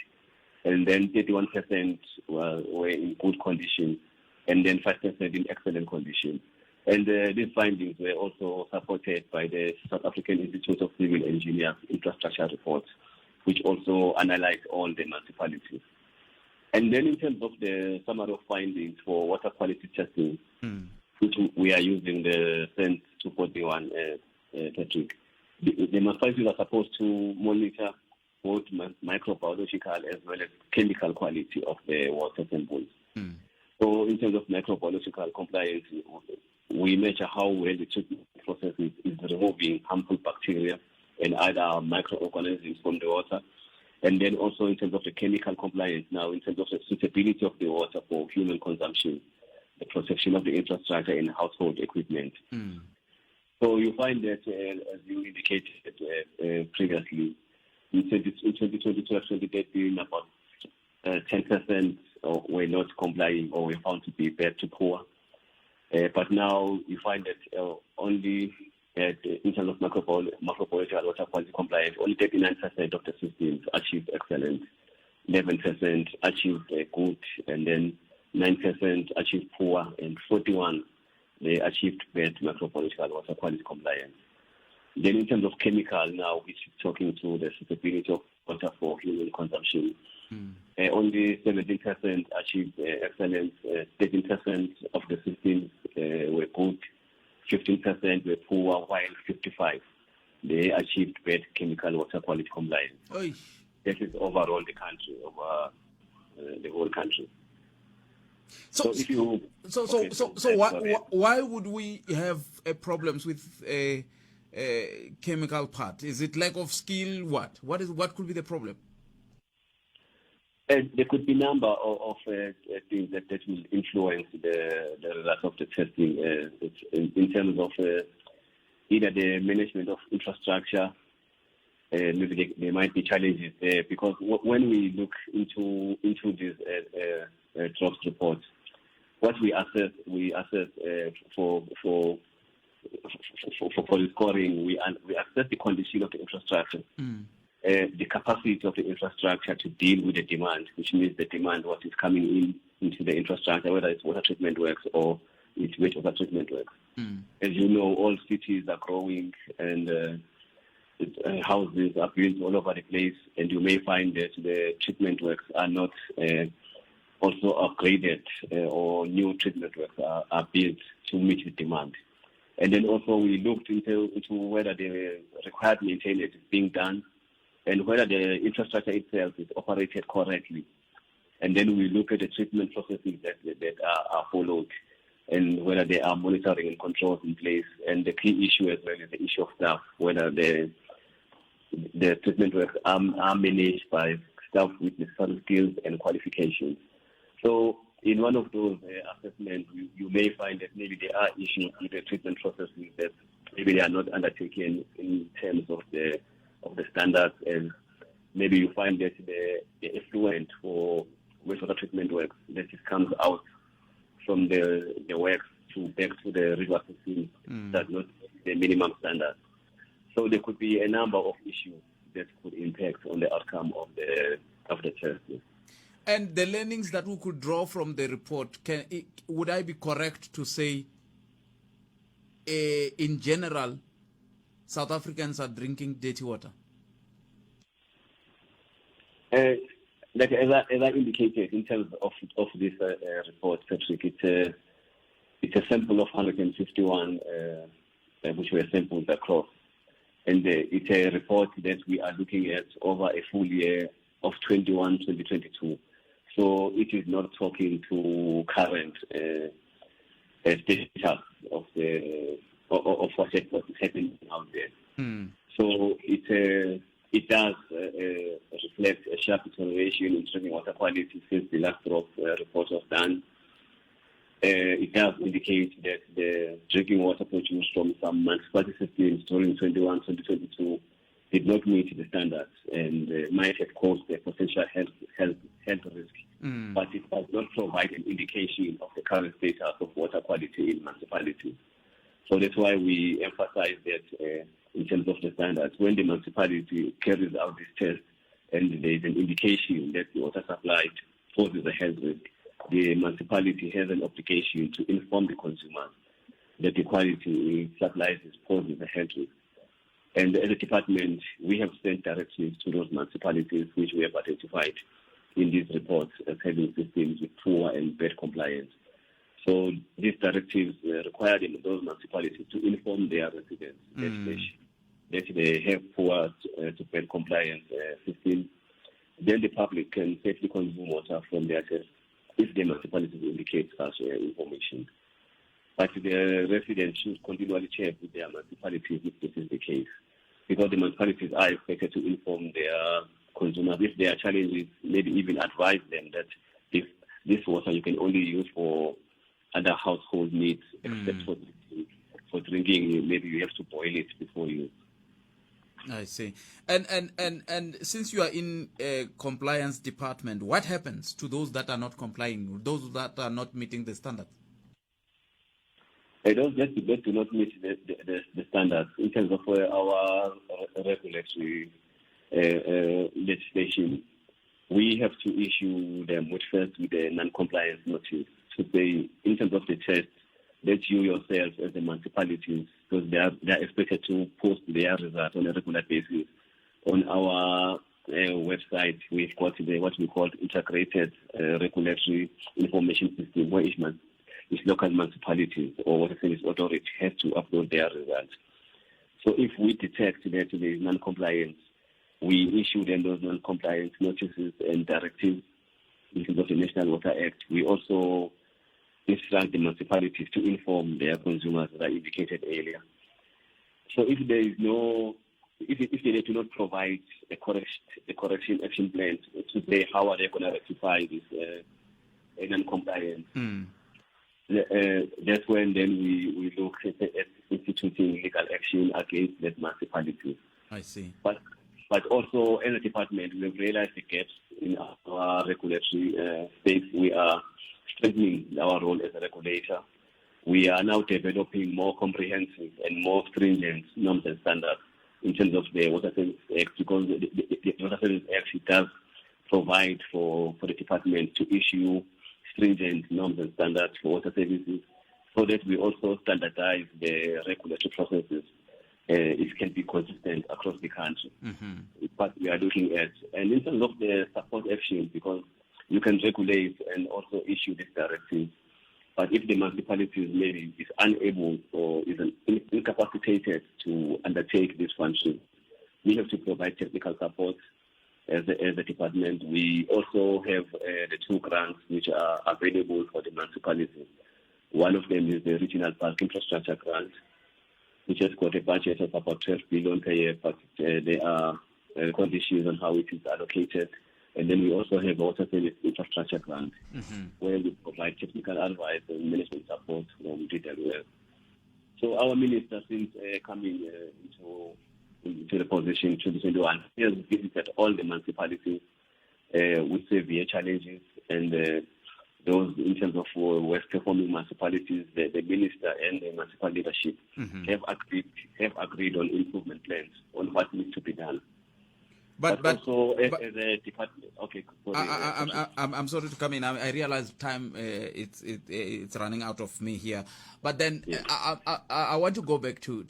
And then 31% were in good condition, and then 5% in excellent condition. And these findings were also supported by the South African Institute of Civil Engineers Infrastructure Report, which also analyzed all the municipalities. And then in terms of the summary of findings for water quality testing, which we are using the SENS 241 one, Patrick. The municipalities are supposed to monitor both microbiological as well as chemical quality of the water samples. So in terms of microbiological compliance, we measure how well the treatment process is removing harmful bacteria and other microorganisms from the water. And then also in terms of the chemical compliance now, in terms of the suitability of the water for human consumption, the protection of the infrastructure and household equipment. So you find that, as you indicated previously, in 2022 2013, about 10% were not complying or were found to be bad to poor. But now you find that only in terms of microbiological water quality compliance, only 39% of the systems achieved excellent, 11% achieved good, and then 9% achieved poor, and 41% they achieved bad microbiological water quality compliance. Then in terms of chemical now, which is talking to the suitability of water for human consumption, only 17% achieved excellence, 13% of the systems were good, 15% were poor, while 55% they achieved bad chemical water quality compliance. Oy. This is overall the country, over the whole country. So, if you so so okay, so so why would we have problems with a chemical part? Is it lack of skill? What could be the problem? There could be a number of things that will influence the results of the testing in terms of either the management of infrastructure. Maybe there might be challenges there, because when we look into this drops report, what we assess for the scoring, we assess the condition of the infrastructure, the capacity of the infrastructure to deal with the demand, which means the demand what is coming in into the infrastructure, whether it's water treatment works or it's wastewater treatment works. As you know, all cities are growing and houses are built all over the place, and you may find that the treatment works are not also upgraded or new treatment works are built to meet the demand. And then also we looked into whether the required maintenance is being done and whether the infrastructure itself is operated correctly. And then we look at the treatment processes that are followed and whether there are monitoring and controls in place. And the key issue as well is the issue of staff, whether the treatment works are managed by staff with necessary skills and qualifications. So in one of those assessments, you may find that maybe there are issues with the treatment processes that maybe they are not undertaken in terms of the standards, and maybe you find that the effluent for wastewater treatment works that it comes out from the works to back to the river system does not meet the minimum standards. So there could be a number of issues that could impact on the outcome of the test. And the learnings that we could draw from the report, would I be correct to say, in general, South Africans are drinking dirty water? Like as I indicated, in terms of this report, Patrick, it's a sample of 151 which were sampled across, and it's a report that we are looking at over a full year of 2021-2022. So it is not talking to current status of the of what is happening out there. So it does reflect a sharp deterioration in drinking water quality since the last report was done. It does indicate that the drinking water produced from some municipality systems during 2021-2022 did not meet the standards and might have caused a potential health risk. But it does not provide an indication of the current status of water quality in municipalities. So that's why we emphasize that in terms of the standards, when the municipality carries out this test and there is an indication that the water supply poses a health risk, the municipality has an obligation to inform the consumers that the quality supplies is poses a health risk. And as a department, we have sent directives to those municipalities which we have identified in these reports as having systems with poor and bad compliance. So these directives require those municipalities to inform their residents that they have poor to bad compliance system. Then the public can safely consume water from their taps if the municipalities indicate such information. But the residents should continually check with their municipalities if this is the case, because the municipalities are expected to inform their consumers if there are challenges, maybe even advise them that this water you can only use for other household needs except for drinking. Maybe you have to boil it before you. I see. And since you are in a compliance department, what happens to those that are not complying, those that are not meeting the standards? Those that do not meet the standards in terms of our regulatory legislation, we have to issue them with the non-compliance notice to say, in terms of the test, that you yourself as the municipalities, because they are expected to post their results on a regular basis. On our website, we've got what we call integrated regulatory information system, where each local municipalities or water service authority has to upload their results. So if we detect that there is non-compliance, we issue them those non-compliance notices and directives in terms of the National Water Act. We also instruct the municipalities to inform their consumers, as I indicated earlier. So if there is no, if they do not provide a correction action plan to say how are they going to rectify this non-compliance, that's when then we look at instituting legal action against that municipality. I see. But also as a department, we have realized the gaps in our regulatory space. We are strengthening our role as a regulator. We are now developing more comprehensive and more stringent norms and standards in terms of the Water Services Act, because the Water Services Act does provide for the department to issue stringent norms and standards for water services, so that we also standardize the regulatory processes. It can be consistent across the country. Mm-hmm. But we are looking at, and in terms of the support action, because you can regulate and also issue these directives, but if the municipalities maybe is unable or is incapacitated to undertake this function, we have to provide technical support as a department. We also have the two grants which are available for the municipalities. One of them is the Regional Bulk Infrastructure Grant, which has got a budget of about 12 billion per year, but there are conditions on how it is allocated. And then we also have Water Service Infrastructure Grant, where we provide technical advice and management support from DWS. So our minister, since coming into the position in 2021, he has visited all the municipalities with severe challenges, and those in terms of worst performing municipalities, the minister and the municipal leadership have agreed on improvement plans on what needs to be done. But also as a department, okay. Sorry, I'm sorry to come in. I realize time it's running out of me here. But then yeah. I want to go back to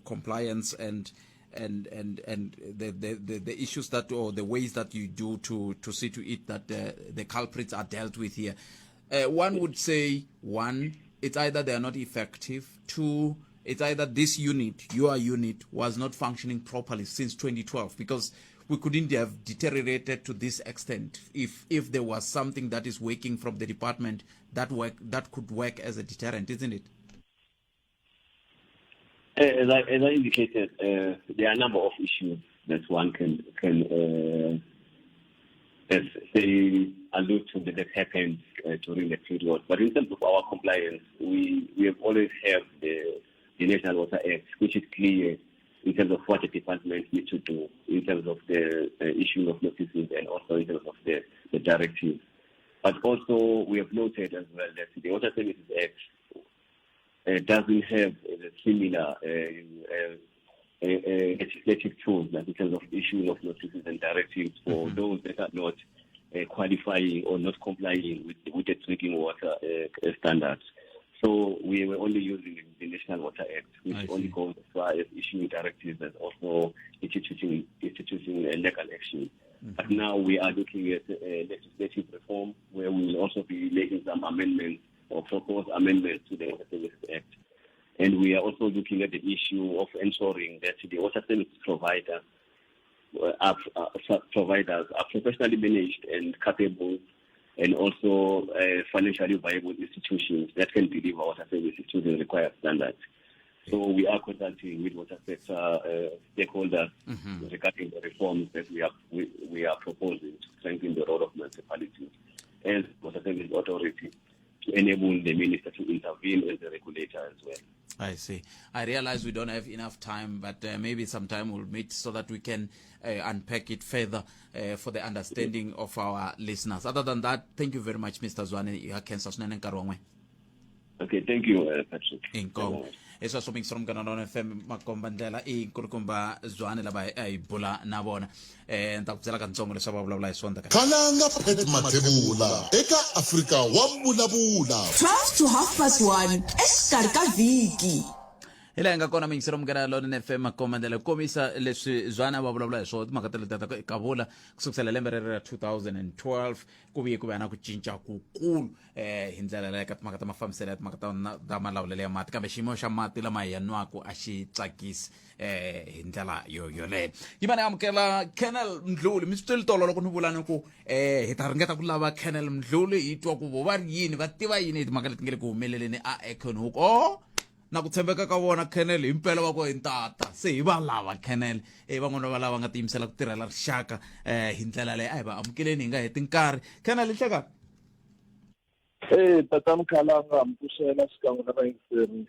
compliance and the issues that, or the ways that you do to see to it that the culprits are dealt with here. One would say, one, it's either they are not effective. Two, it's either this unit, your unit, was not functioning properly since 2012, because we couldn't have deteriorated to this extent if there was something that is working from the department that could work as a deterrent, isn't it? As I indicated, there are a number of issues that one can say allude to that happened during the period. But in terms of our compliance, we have always had the National Water Act, which is clear in terms of what the department needs to do in terms of the issuing of notices and also in terms of the directives. But also we have noted as well that the Water Services Act doesn't have a similar legislative tools, like in terms of issuing of notices and directives for those that are not qualifying or not complying with the drinking water standards. So we were only using the National Water Act, which only goes as far as issuing directives and also instituting legal action. But now we are looking at legislative reform, where we will also be making some amendments or propose amendments to the Water Services Act. And we are also looking at the issue of ensuring that the water service provider are, providers are professionally managed and capable and also financially viable institutions that can deliver water services to the required standards. So we are consulting with water sector stakeholders regarding the reforms that we are we, we are proposing to strengthen the role of municipalities as water service authority to enable the minister to intervene as a regulator as well. I see. I realize we don't have enough time, but maybe sometime we'll meet so that we can unpack it further for the understanding of our listeners. Other than that, thank you very much, Mr. Zwane. Ya khensa swinene nkarhi wa n'wina. Okay, thank you, Patrick. Inkomu. Hi sweswo mingisi Munghana Lonene FM makomba ndlela i nkulukumba Zwane lava a hi bula na vona. Eh, ni ta ku byela katsongo leswi va vulavula hi swona. Khalanga Pat Mathebula eka Afrika wa Vulavula. 12 to half past 1 exikarhi ka vhiki. Hi laha hi nga kona miyingisero Munghana Lonene FM makomba ndlela ku komisa leswi Zwane a va vulavula hi swona timhaka ta letiya ta ku kavula ku sukusela lembe rero ra 2012 ku vuye ku va na ku cinca kukulu eh hi ndlela leyo ka timhaka ta mafambiselo ya timhaka ta ta malawulelo ya mati kambe xiyimo xa mati lama hi ya nwaka a xi tsakisi eh hi ndlela yo yoleyo yi va ni amukela Colonel Mdluli mi swi twile tolo loko ni vula ni ku eh hi ta ringeta ku lava Colonel Mdluli hi twa ku vo va ri yini va tiva yini hi timhaka leti nge le ku humeleleni a Acornhoek o na ku tshembeka ka vona Colonel himpela va ku hi ntata se hi va lava Colonel e van'wana va lava nga tiyimisela ku tirhela rixaka eh hi ndlela leyi a hi va amukeleni hi nga heti nkarhi Colonel nhlekani. Ee, tata Mkhalanga mi pfuxela xikan'we na vayingiseri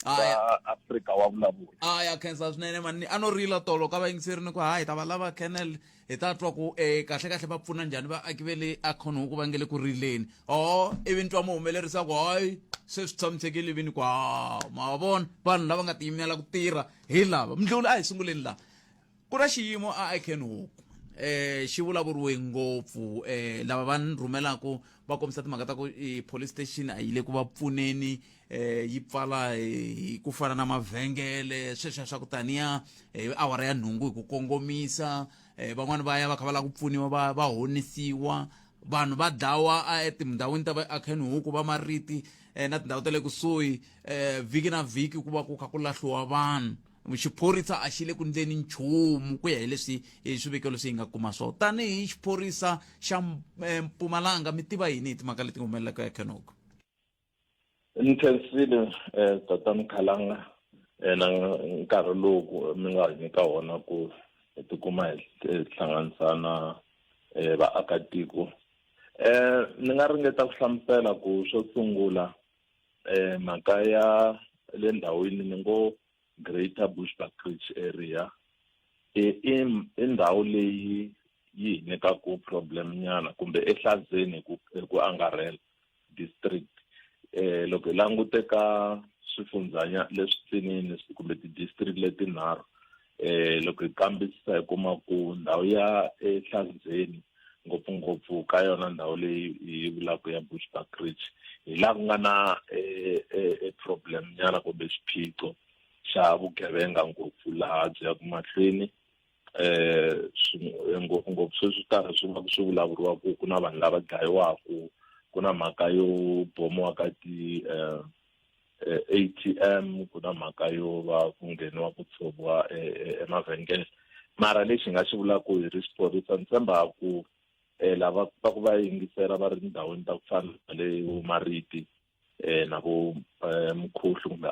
va Afrika wa vulavula. A ya khensa swinene mani a no rila tolo ka vayingiseri ni ku ha hi ta va lava Colonel hi ta twa ku eh kahle kahle va pfuna njhani vaaki ve le Acornhoek va nge le ku rileni o ivi ni twa muhumelerisi a ku hayi se swi tshamisekile ivi ni ku ha ma vona vanhu lava nga tiyimela ku tirha hi lava Mdluli a hi sunguleni laha Ku na xiyimo a Acornhoek eh xi vulavuriwe ngopfu eh lava va ni rhumelaku va kombisa timhaka ta ku i police station a yi le ku va pfuneni eh yi pfala hi ku fana na mavhengele sweswiya swa ku taniya hi awara ya nhungu hi ku kongomisa eh van'wani va ya va kha va lava ku pfuniwa va va honisiwa vanhu va dlawa a etindhawini ta va Acornhoek va mariti eh, na tindhawu ta le kusuhi eh vhiki na vhiki ku va ku kha ku lahliwa vanhu Xiphorisa a xi le ku ndleni nchumu ku ya hi leswi hi swiviko leswi hi nga kuma swona. Tanihi xiphorisa xa eh, Mpumalanga mi tiva yini hi timhaka leti humelelaka eCanogo? Ni khensile eh, tata Mkhalanga eh, na nkarhi lowu mi nga hi nyika wona ku hi tikuma hi hlanganisa na eh, vaakatiko. Eh, ni nga ringeta ku hlamusela ku xo sungula eh, mhaka ya le ndhawini ni ngo Greater Bushbuckridge area i i i ndhawu leyi yi hi nyikaku problem nyana kumbe eHlazeni hi ku hi ku angarhela district eh loko hi langute ka swifundzhanya leswitsinini kumbe ti-district letinharhu eh loko hi kambisisa hi kuma ku ndhawu ya eHlazeni ngopfungopfu ka yona ndhawu leyi hi vulaka ya Bushbuckridge hi laha ku nga na e, e, e problem nyana kumbe xiphiqo xa vugevenga ngopfu laha byi yaka mahlweni eh ngopfungopfu sweswi karhi swi va swi vulavuriwa ku ku na vanhu lava dlayiwaku ku na mhaka yo bomiwa ka ti eh, eh, ATM ku na mhaka yo va ku ngheniwa ku tshoviwa eh, eh, emavhengele mara lexi hi nga xi vulaka hi ri xiphorisa ni tshemba ku um lava va ku va yingisela va ri tindhawini ta ku fana na le vo Mariti um na vo Mkhuhlu kumbe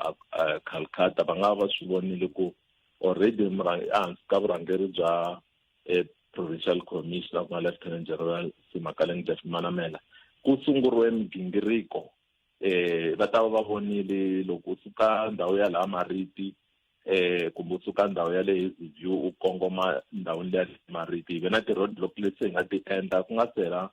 Calcutta va nga va swi vonile ku already ehansi ka vurhangeri bya provincial commissioner ku nga Lieutenant General Semakaleng Jeff Manamela ku sunguriwe migingiriko eh va ta va va vonile loko u suka ndhawu ya laha Mariti eh kumbe u suka ndhawu ya le Hazyview u kongoma ndhawini leya Mariti hi ve na ti-road block leti hi nga ti endla ku nga sela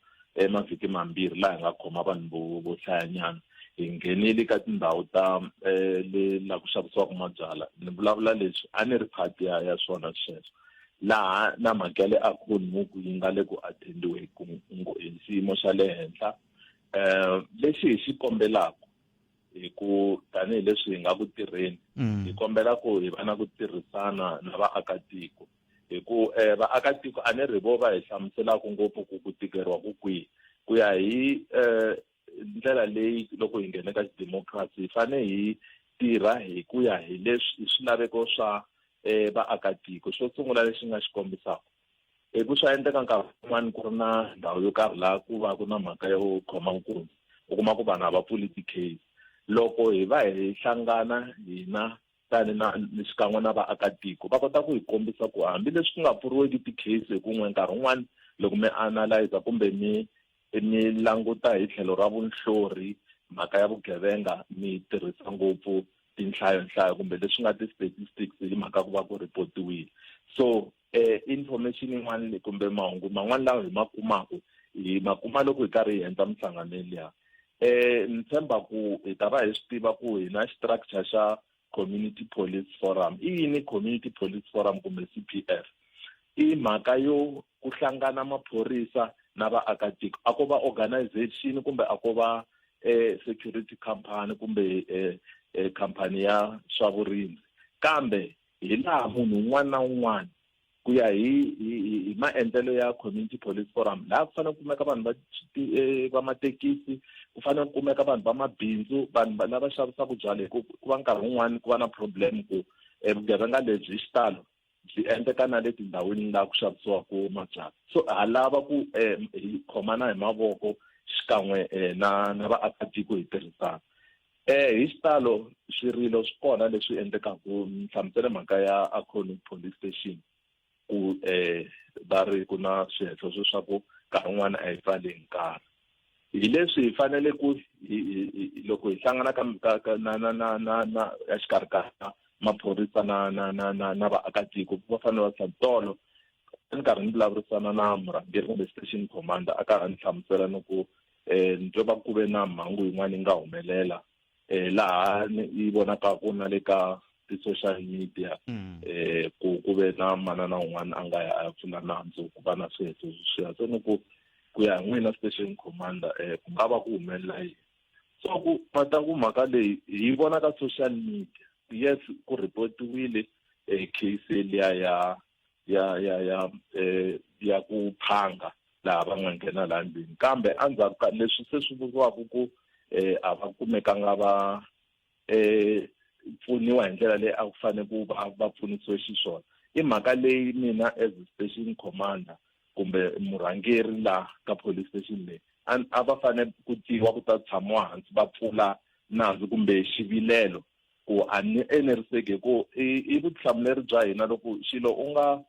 mavhiki mambirhi laha hi nga khoma vanhu vo vo hlayanyana hi nghenile ka tindhawu ta eh le la ku xavisiwaka mabyalwa ni vulavula leswi a ni ri part ya ya swona sweswo laha na mhaka ya le Acornhoek yi nga le ku attendiweni hi xiyimo xa le henhla eh lexi hi xi kombelaka hi ku tanihileswi hi nga ku tirheni mm. hi kombela ku hi va na ku tirhisana na vaakatiko hi ku eh vaakatiko a ni ri vo va hi hlamuselaka ngopfu ku ku tikeriwa ku kwihi ku ya hi eh ndlela leyi loko hi nghena ka xidemokirasi hi fanele hi tirha hi ku ya hi leswi hi swilaveko swa um vaakatiko. Xo sungula lexi nga xi kombisaka i ku swa endleka nkarhi wun'wani ku ri na ndhawu yo karhi laha ku va ku na mhaka yo khoma nkunzi, u kuma ku vanhu a va pfuli ti-case. Loko hi va hi hlangana hina tani na xikan'we na vaakatiko, va kota ku hi kombisa ku hambileswi ku nga pfuriweki ti-case hi kun'we, nkarhi wun'wani loko mi analyza kumbe mi mi languta hi tlhelo ra vunhlori mhaka ya vugevenga, mi tirhisa ngopfu tinhlayo-nhlayo kumbe leswi nga ti-statistics hi mhaka ku va ku ripotiwile. So information yin'wana kumbe mahungu man'wana lawa hi ma kumaka, hi ma kuma loko hi karhi hi endla minhlangano liya. Ni tshemba ku hi ta va hi swi tiva ku hi na structure xa Community Police Forum. I yini Community Police Forum kumbe CPF? I mhaka yo ku hlangana maphorisa na vaakatiko. A ko va organization kumbe a ko va security company kumbe company ya swa vurindzi, kambe hi laha munhu un'wana na un'wana ku ya hi hi maendlelo ya Community Police Forum, laha ku fanele ku kumeka vanhu va va mathekisi, ku fanele ku kumeka vanhu va mabindzu, vanhu lava xavisaka byala, hi ku ku va nkarhi wun'wani ku va na problem ku vugevenga lebyi hi xitalo byi endleka na le tindhawini laha ku xavisiwaka mabyalwa. So ha lava ku hi khomana hi mavoko xikan'we na vaakatiko hi tirhisana. Hi xitalo swirilo swi kona leswi endlekaka. Ni hlamusele mhaka ya Acorn Police Station ku va ri ku na swihehlo swa ku nkarhi wun'wani a hi pfali hi nkarhi. Hi leswi hi fanele ku loko hi hlangana ka ka na na na na na exikarhi ka maphorisa na na na na na vaakatiko, va fanele va tshama. Tolo ni karhi ni vulavurisana na murhangeri kumbe station commander, a karhi a ni hlamusela ni ku ni twe va ku ve na mhangu yin'wana yi nga humelela laha yi vonakaka na le ka ti-social media, ku ve na manana un'wana a nga ya a ya pfula nandzu ku va na swihehlo sweswiya. Se ni ku ku ya hi n'wina station commander, ku nga va ku humelela yini? So ku mata ku mhaka leyi hi vona ka social media, yes, ku ripotiwile case liya ya ya ya ya ya ku phanga laha va nga nghena laha ndlwini, kambe endzhaku ka leswi se swi vuriwaka ku a va kumekanga va pfuniwa hi ndlela leyi a ku fanele ku va va pfunisiwe xiswona. I mhaka leyi mina as station commander kumbe murhangeri la ka police station leyi, a va fanele ku tiwa ku ta tshamiwa hansi va pfula nandzu kumbe xivilelo ku a ni eneriseki, hi ku i vutihlamuleri bya hina loko xilo u nga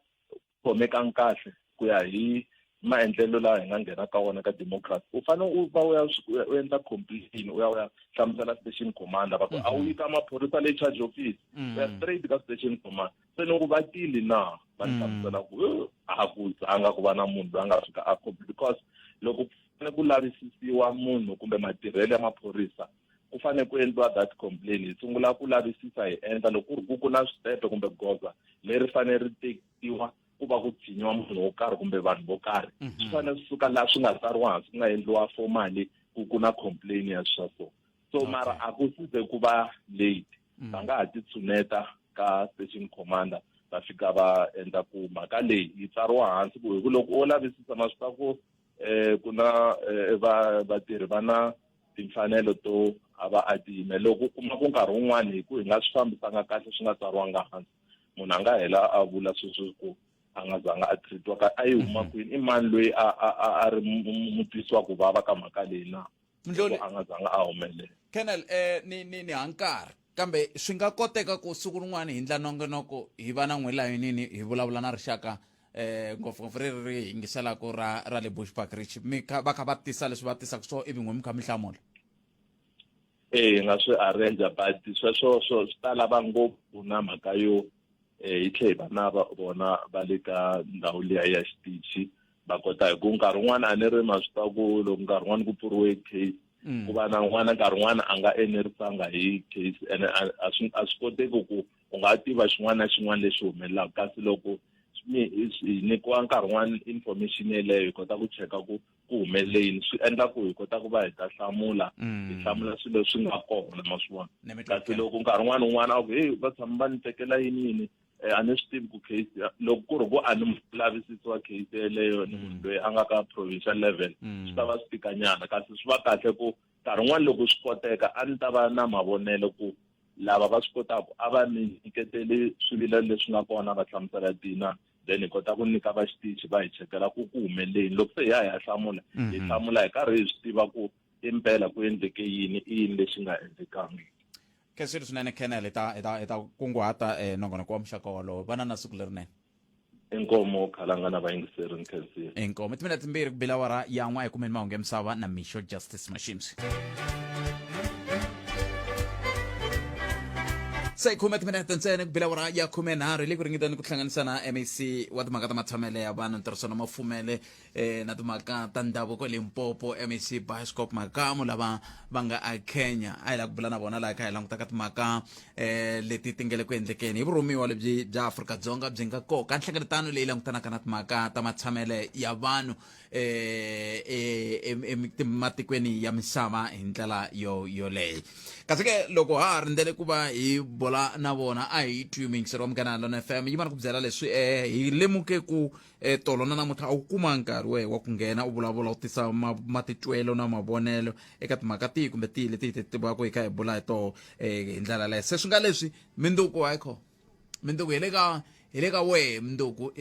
khomekangi kahle ku ya hi maendlelo lawa hi nga nghena ka wona ka democracy, u fanele u va u ya u endla complain, u ya u ya hlamusela station commander. Va ku a wu yi ka maphorisa le charge office, u ya straight ka station commander. Se loko va tile na va ni hlamusela ku a ku zanga ku va na munhu loyi a nga fika a complain, because loko ku fanele ku lavisisiwa munhu kumbe matirhelo ya maphorisa, ku fanele ku endliwa that complain. Hi sungula ku lavisisa, hi endla loko ku ri ku ku na switepe kumbe goza leri fanele ri tekiwa ku va ku tshinyiwa munhu wo karhi kumbe vanhu vo karhi, swi fanele swi suka laha swi nga tsariwa hansi, ku nga endliwa formally ku ku na complain ya swa so. So mara a ku size ku va late, va nga ha ti tshuneta ka station commander, va fika va endla ku mhaka leyi yi tsariwa hansi, ku hi ku loko o lavisisa ma swi tiva ku ku na va vatirhi va na timfanelo to a va a tiyime. Loko u kuma ku nkarhi wun'wani hi ku hi nga swi fambisanga kahle, swi nga tsariwanga hansi, munhu a nga hela a vula sweswo ku a nga zanga a treatiwa ka a yi huma kwini, i mani loyi a a a a ri mutwisi wa ku vava ka mhaka leyi na Mdluli, a nga zanga a humelela. Colonel, ni hankari, kambe swi nga koteka ku siku rin'wana hi ndla nongonoko hi va na n'we layinini hi vulavula na rixaka, ngopfungopfu ri ri yingiselaka ra le Bushbuckridge, mi kha va kha va tisa leswi va tisaka swo, ivi n'we mi kha mi hlamula? Eh, hi nga swi arrange, but sweswo swo swi ta lava ngopfu na mhaka yo hi tlhe hi va na vona va le ka ndhawu liya ya xitichi va kota, hi ku nkarhi wun'wana a ni ri ma swi tiva ku loko nkarhi wun'wana ku pfuriwe case, ku va na n'wana nkarhi wun'wana a nga enerisanga hi case, ene a swi a swi koteki ku u nga tiva xin'wana na xin'wana lexi humelelaka. Kasi loko hi nyikiwa nkarhi wun'wana information yeleyo, hi kota ku cheka ku ku humelele yini, swi endla ku hi kota ku va hi ta hlamula, hi hlamula swilo leswi nga kona, ma swi vona. Kasi loko nkarhi wun'wana un'wana a ku heyi, va tshama va ni tekela yini yini, a ni swi tivi ku case loko ku ri ku a ni lavisisi wa case yeleyo, ni munhu loyi a nga ka provincial level, swi ta va swi tikanyana. Kasi swi va kahle ku Nkarhi wun'wani loko swi koteka a ni ta va na mavonelo ku lava va swi kotaka a va ni nyiketeli swivilelo leswi nga kona va hlamusela tina then hi kota ku nyika va xitichi va hi chekela ku ku humeleni loko se hi ya hi ya hlamula hi hlamula hi karhi hi swi tiva ku impela ku endleke yini i yini lexi nga endlekangiki. Khensile swinene Colonel hi ta hi ta hi ta kunguhata eh, nongonoko wa muxaka wolowo vana na siku lerinene. Inkomo khalanga na vayingiseri ni khensile. Inkomo timinete timbirhi ku bila awara ya n'we a hi kumeni mahungu ya misava na Misho Justice Mashimsi. Se khume timinete ntsena ku bila awara ya 13 hi le ku ringeteni ku hlanganisa na MEC wa timhaka ta matshamele ya vanhu ntirhisano mafumele eh, na timhaka ta ndhavuko Limpopo MEC Bioscope Makamu lava va nga a Kenya a hi lava ku bula na vona laha kha hi languta ka timhaka eh, leti ti nga le ku endlekeni hi vurhumiwa lebyi bya Afrika-Dzonga byi nga koka nhlengeletano leyi langutanaka na timhaka ta matshamele ya vanhu eh, eh, ematikweni ya misava hi ndlela yo yoleyo kasi ke loko ha ha rindzele ku va hi bula na vona a hi twi muyingiseri wa Munghana Lona FM yi va ni ku byela leswi eh, hi lemuke ku e tolo na namuntlha a wu kuma nkarhi wehe wa ku nghena u vulavula u tisa matitwelo na mavonelo eka timhaka tihi kumbe tihi leti hi ti tivaka hi kha hi bula hi toho hi ndlela leyo se swi nga leswi minduku hayikho minduku hi le ka hi le ka wehe minduku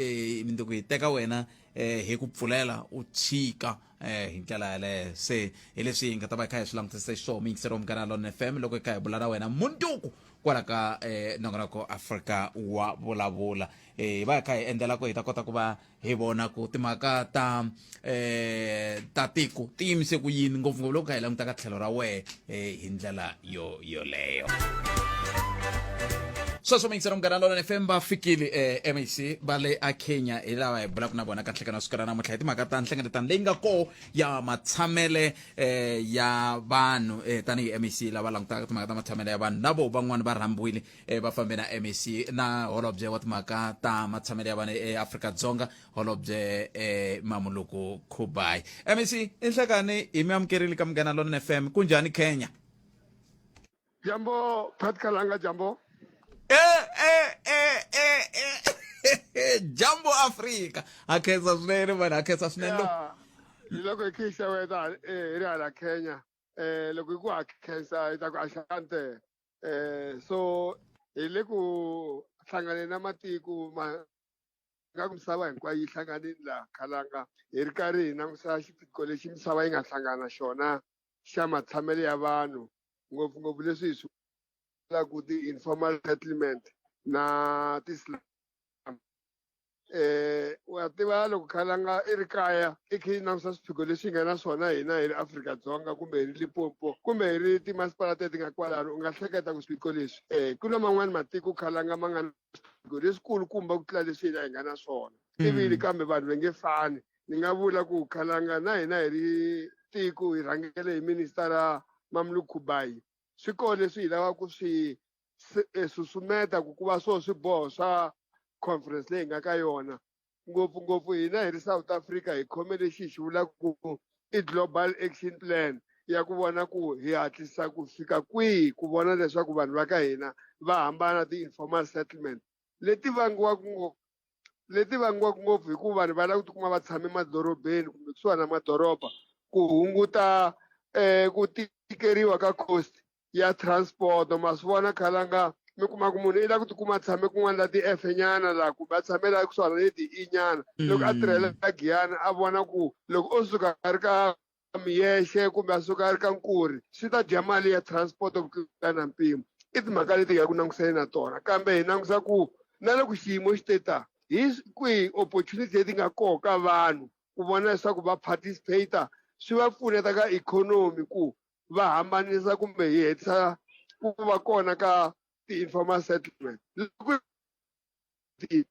minduku hi teka wena hi ku pfulela u tshika hi ndlela yaleyo se hi leswi hi nga ta va hi kha hi swi langutisa xiswona muyingiseri wa Munghana Lona FM loko hi kha hi bula na wena munduku kwala ka nongonoko Afrika wa vulavula. Hi va hi kha hi endlela ku hi ta kota ku va hi vona ku timhaka ta ta tiko ti yimise ku yini ngopfungopfu loko kha hi languta ka tlhelo ra wehe hi ndlela yo yoleyo. Sweswo muyingiseri Munghana Lonene FM va fikile MEC va le a Kenya hi lava hi bulaka na vona ka nhlekano wa siku ra namuntlha hi timhaka ta nhlengeletano leyi nga koho ya matshamele ya vanhu tanihi MEC lava langutaka timhaka ta matshamele ya vanhu na vo van'wana va rhambiwile va fambe na MEC na holobye wa timhaka ta matshamele ya vanhu eAfrika-Dzonga holobye Mamuluku Khubai. MEC i nhlekani hi mi amukerile ka Munghana Lonene FM kunjhani Kenya? Jambo Pat Kalanga jambo. Eh eh eh eh eh Jambo Afrika. Ha khensa swinene vanhu ha khensa swinene. Yeah. Loko hi khe xeweta hi ri hala Kenya loko hi ku ha khensa hi ta ku asante so hi le ku hlanganeni na matiko ma nga ku misava hinkwayo yi hlanganile laha Khalanga hi ri karhi hi langusa xiphiqo lexi misava yi nga hlangana xona xa matshamelo ya vanhu ngopfungopfu leswi hi swi vulaka ti-informal settlement na ti-slum. Wa tiva loko Khalanga i ri kaya i khe i langusa swiphiqo leswi hi nga na swona hina hi ri Afrika-Dzonga kumbe hi ri Limpopo kumbe hi ri timasipala teti nga kwalano u nga hleketa ku swiphiqo leswi ku na man'wani matiko Khalanga ma nga na swiphiqo leswikulukumba ku tlula leswi hina hi nga na swona ivili kambe vanhu va nge fani. Ni nga vula ku Khalanga na hina hi ri tiko hi rhangele hi ministara Mamluk Kubayi swi kona leswi hi lavaka ku swi susumeta ku ku va swo swiboho swa conference leyi hi nga ka yona ngopfungopfu hina hi ri South Africa hi khome lexi hi xi vulaka ku i global action plan ya ku vona ku hi hatlisa ku fika kwihi ku vona leswaku vanhu va ka hina va hambana ti-informal settlement leti vangiwaka ngopfu leti vangiwaka ngopfu hikuva vanhu va lava ku tikuma va tshame emadorobeni kumbe kusuhani na madoroba ku hunguta ku tikeriwa ka cost ya transport ma swi vona khalanga mi kuma ku munhu i lava ku tikuma a tshame kun'wana la ti-F nyana la kumbe a tshame la kusuhana ni ti-E nyana loko a tirhela Giyani a vona ku loko o suka a ri ka Miyexe kumbe a suka a ri ka Nkuri swi ta dya mali ya transport ku tlula na mpimo i timhaka leti hi nga ku langutiseni na tona kambe hi langusa ku na loko xiyimo xi te ta hi kwihi opportunity leti nga koho ka vanhu ku vona leswaku va participate swi va pfuneta ka ikhonomi ku va hambanisa kumbe hi hetisa ku va kona ka ti-informal settlement loko hi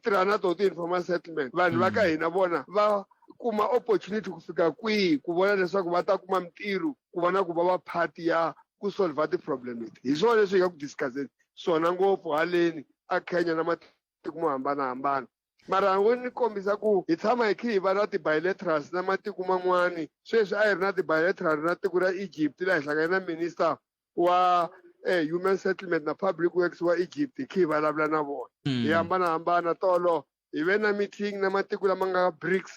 tirha na toho ti-informal settlement vanhu va ka hina vona va kuma opportunity ku fika kwihi ku vona leswaku va ta kuma mintirho ku vona ku va va part ya ku solva ti-problem leti hi swona leswi hi nga ku discusseni swona ngopfu haleni a Kenya na matiko mo hambanahambana mara wo ni kombisa ku hi tshama hi khe hi va na ti-bilaterals na matiko man'wani sweswi a hi ri na ti-bilateral na tiko ra Egypt laha hi hlangane na minister wa human settlement na public works wa Egypt hi khe hi vulavula na vona hi hambanahambana tolo hi ve na meeting na matiko lama nga BRICS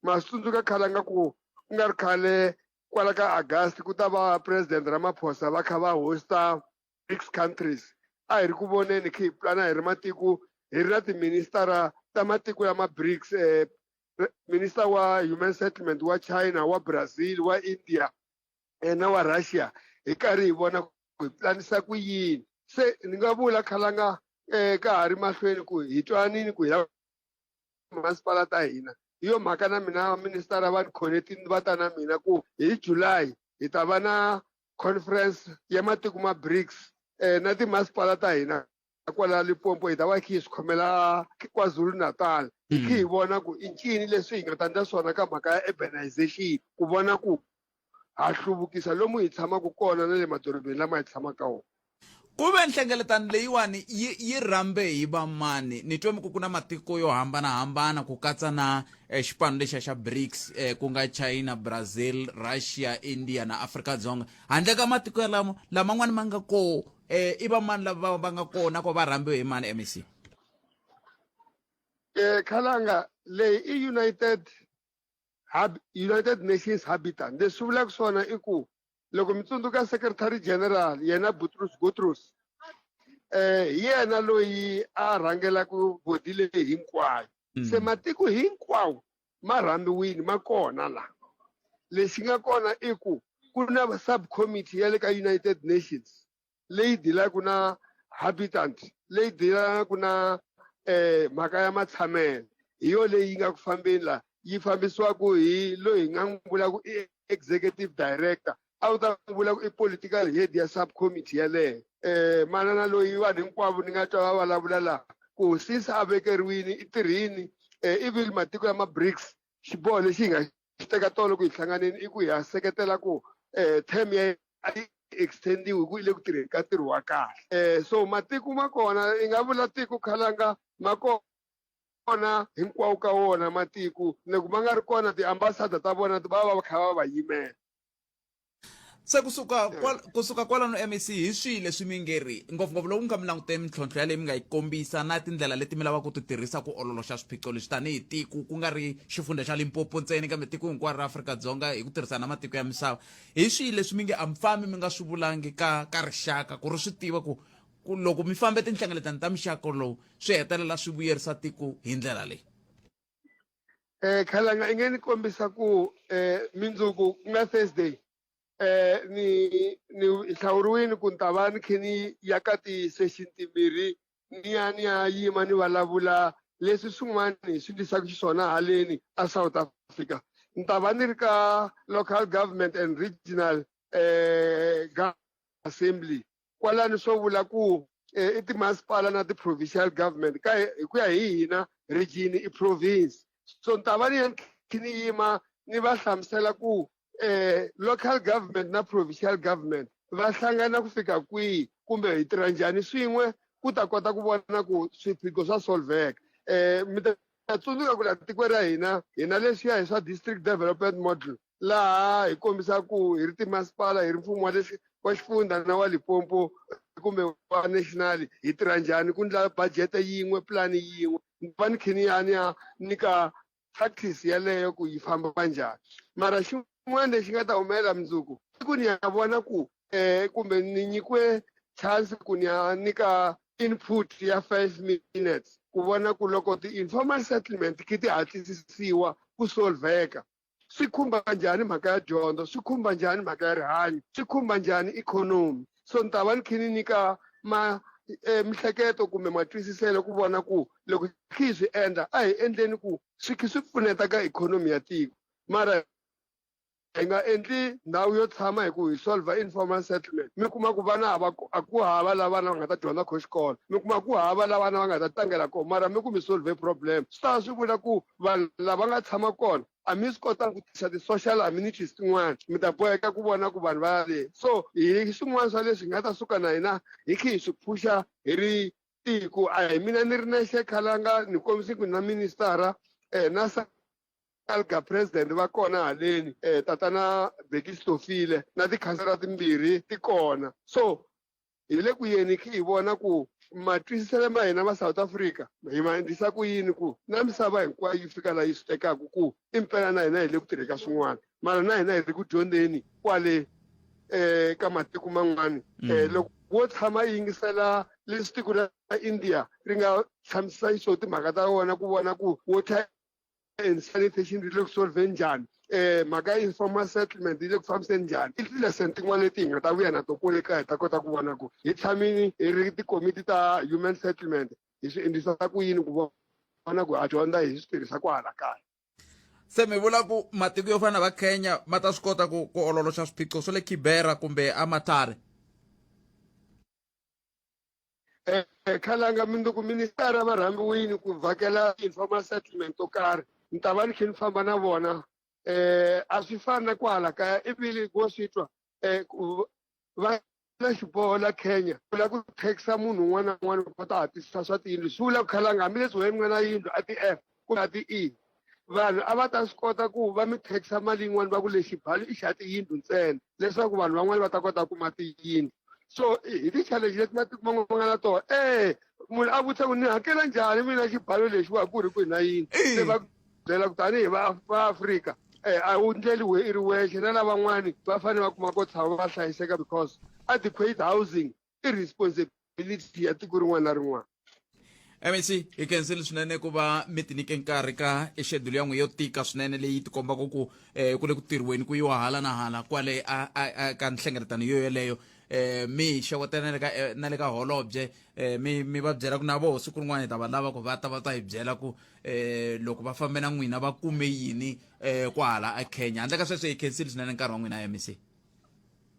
ma swi tsundzuka khale nga ku ku nga ri khale. Kwala ka August ku ta va President Ramaphosa va kha va hosta BRICS countries. A hi ri ku voneni khe hi pulana hi ri matiko hi ri na tiministara ta matiko ya ma BRICS eh, minister wa human settlement wa China, wa Brazil, wa India eh, na wa Russia hi karhi hi vona ku hi pulanisa ku yini. Se ni nga vula khalanga eh, ka ha ri mahlweni ku hi twanini ku hi lava masipala ta hina hi yo mhaka na mina ministara va ni khonetini va ta na mina ku hi July hi ta va na conference ya matiko ma BRICS eh, na timasipala ta hina kwala Limpopo hi ta va hi swi khomela KwaZulu Natal hi khe hi vona ku i ncini leswi hi nga ta ndla swona ka mhaka ya urbanization ku vona ku ha hluvukisa lomu hi tshamaka kona na le madorobeni lama hi tshamaka wona. Ku ve nhlengeletano leyiwani yi yi rhambe hi vamani? Ni twe mi ku ku na matiko yo hambanahambana ku katsa na eh, xipano lexiya xa BRICS eh, ku nga China, Brazil, Russia, India na Afrika-Dzonga. Handle ka matiko yalamo laman'wana ma nga kona eh, i vamani lava va nga kona ko va rhambiwe hi mani MEC? Eh, Khalanga leyi i United Hab United Nations Habitat leswi vulaka swona i ku loko mi tsundzuka secretary general yena Boutros Guterres eh hi yena loyi a rhangelaka bodi leyi hinkwayo se matiko hinkwawo ma rhambiwile ma kona la lexi nga kona i ku ku na subcommittee ya le ka United Nations leyi dilaka na habitant leyi dilaka na eh mhaka ya matshamelo hi yo leyi yi nga ku fambeni la yi fambisiwaka hi loyi hi nga n'wi vulaka i executive director a wu ta n'wi vula ku i political head ya subcommittee yaleyo eh manana loyi vanhu hinkwavo ni nga twa va vulavula laha ku since a vekeriwile i tirhini eh even matiko ya ma-BRICS xiboho lexi hi nga xi teka tolo ku hi hlanganeni i ku hi ya seketela ku eh term ya a yi extendiwe hi ku i le ku tirheni ka ntirho wa kahle eh so matiko ma kona i nga vula tiko khalanga ma kona hinkwawo ka wona matiko loko ma nga ri kona ti-ambassador ta vona va va va kha va va yimela. Se kusuka kusuka kwalano MEC hi swihi leswi mi nge ri ngopfungopfu loko mi kha mi langute mintlhontlho yaleyi mi nga yi kombisa na tindlela leti mi lavaka ku ti tirhisa ku ololoxa swiphiqo leswi tanihi tiko ku nga ri xifundza xa Limpopo ntsena kambe tiko hinkwaro ra Afrika-Dzonga hi ku tirhisana na matiko ya misava hi swihi leswi mi nge a mi fambi mi nga swi vulangi ka ka rixaka ku ri swi tiva ku ku loko mi fambe tinhlengeletano ta muxaka lowu swi hetelela swi vuyerisa tiko hi ndlela leyi? Eh khalanga i nge ni kombisa ku eh mindzuku ku nga Thursday eh ni ni hlawuriwile ku ni ta va ni khe ni ya ka ti-session timbirhi ni ya ni ya yima ni vulavula leswi swin'wana hi swi endlisaka xiswona haleni a South Africa ni ta va ni ri ka local government and regional eh assembly Kwalano swo vula ku i timasipala na ti-provincial government ka hi ku ya hi hina region i province so ni ta va ni ya ni yima ni va hlamusela ku local government na provincial government va hlangana ku fika kwihi kumbe hi tirha njhani swin'we ku ta kota ku vona ku swiphiqo swa solveka mi ta tsundzuka ku laha tikweni ra hina hina leswiya hi swa district development model laha hi kombisa ku hi ri timasipala hi ri mfumo wa le wa xifundza na wa Limpopo kumbe wa national hi tirha njhani ku ndla budget yin'we pulani yin'we ni va ni khe ni ya ni ya nyika practice yaleyo ku yi famba njhani mara xin'wana lexi nga ta humelela mundzuku i ku ni ya vona ku eh kumbe ni nyikiwe chance ku ni ya nyika input ya 5 minutes ku vona ku loko ti-informal settlement ki ti hatlisisiwa ku solveka swi khumba njhani mhaka ya dyondzo swi khumba njhani mhaka ya rihanyo swi khumba njhani ikhonomi so ni ta va ni khe ni nyika ma mihleketo kumbe matwisiselo ku vona ku loko khi hi swi endla a hi endleni ku swi khe swi pfuneta ka ikhonomi ya tiko mara hi nga endli ndhawu yo tshama hi ku hi solver informal settlement mi kuma ku vana a va a ku hava la vana va nga ta dyondza kho xikolo mi kuma ku hava la vana va nga ta tlangela kona mara mi ku mi solve problem swi ta swi vula ku vanhu lava nga tshama kona a mi swi kotanga ku tisa ti-social amenities tin'wana mi ta boheka ku vona ku vanhu va le so hi swin'wana swa leswi hi nga ta suka na hina hi khe hi swi phusha hi ri tiko a hi mina ni ri nexe khalanga ni kombisi ku na ministara um na alga president va kona haleni um tatana Bheki Stofile na tikhansela timbirhi ti kona so hi le ku yeni khi hi vona ku Matwisiselo ma hina ma South Africa hi ma endlisa ku yini ku na misava hinkwayo yi fika laha yi swi tekaka ku impela na hina hi le ku tirheni ka swin'wana mara na hina hi ri ku dyondzeni kwale um ka matiko man'wana um loko wo tshama yingisela leswi tiko ra India ri nga tshamisisa xiswona timhaka ta wona ku vona ku water and sanitation ri le ku solveni njhani um mhaka ya informal settlement yi le ku fambiseni njhani i ti-lesson tin'wana leti hi nga ta vuya na to kule kaya hi ta kota ku vona ku hi tshamini hi ri tikomiti ta human settlement hi swi endlisa ku yini ku vona ku ha dyondza hi swi tirhisa kwahala kaya. Se mi vula ku matiko yo fana na va Kenya ma ta swi kota ku ku ololoxa swiphiqo swa le Kibera kumbe aMatare? Eh, khalanga mundzuku ministara va rhambiwini ku vhakela informal settlement to karhi ni ta va ni khe ni famba na vona eh a swi fani na kwahala kaya ivili wo swi twa eh va na xiboho la Kenya ku la ku taxa munhu un'wana na un'wana ku kota hatlisisa swa tiyindlu swi vula ku khalanga hambileswi wena nga na yindlu a ti-F kumbe a ti-E vanhu a va ta swi kota ku va mi taxa mali yin'wana va ku lexi xibalo i xa tiyindlu ntsena leswaku vanhu van'wana va ta kota ku kuma tiyindlu so hi ti-challenge leti matiko man'wana ma nga na tona e munhu a vutisa ku ni hakela njhani mina xibalo lexiwa ku ri ku hi na yindlu se va byela ku tanihi va va Afrika eh, a wu ndleli we i ri wexe na lavan'wani va fanele va kuma ko tshama va hlayiseka because adequate housing i responsibility ya tiko rin'wana na rin'wana. MEC hi khensile swinene ku va mi tinike nkarhi ka xedulu ya n'we yo tika swinene leyi tikombaka ku eh, ku le ku tirhiweni ku yiwa hala na hala kwale a, a, a, ka nhlengeletano yo yoleyo eh, mi xeweta na le ka eh, na le ka holobye eh, mi mi va byela ku na voho siku rin'wana hi ta va lava ku va ta va ta hi byela ku eh, loko va fambe na n'wina va kume yini eh, kwahala a Kenya handle ka sweswo hi khensile swinene nkarhi wa n'wina MEC.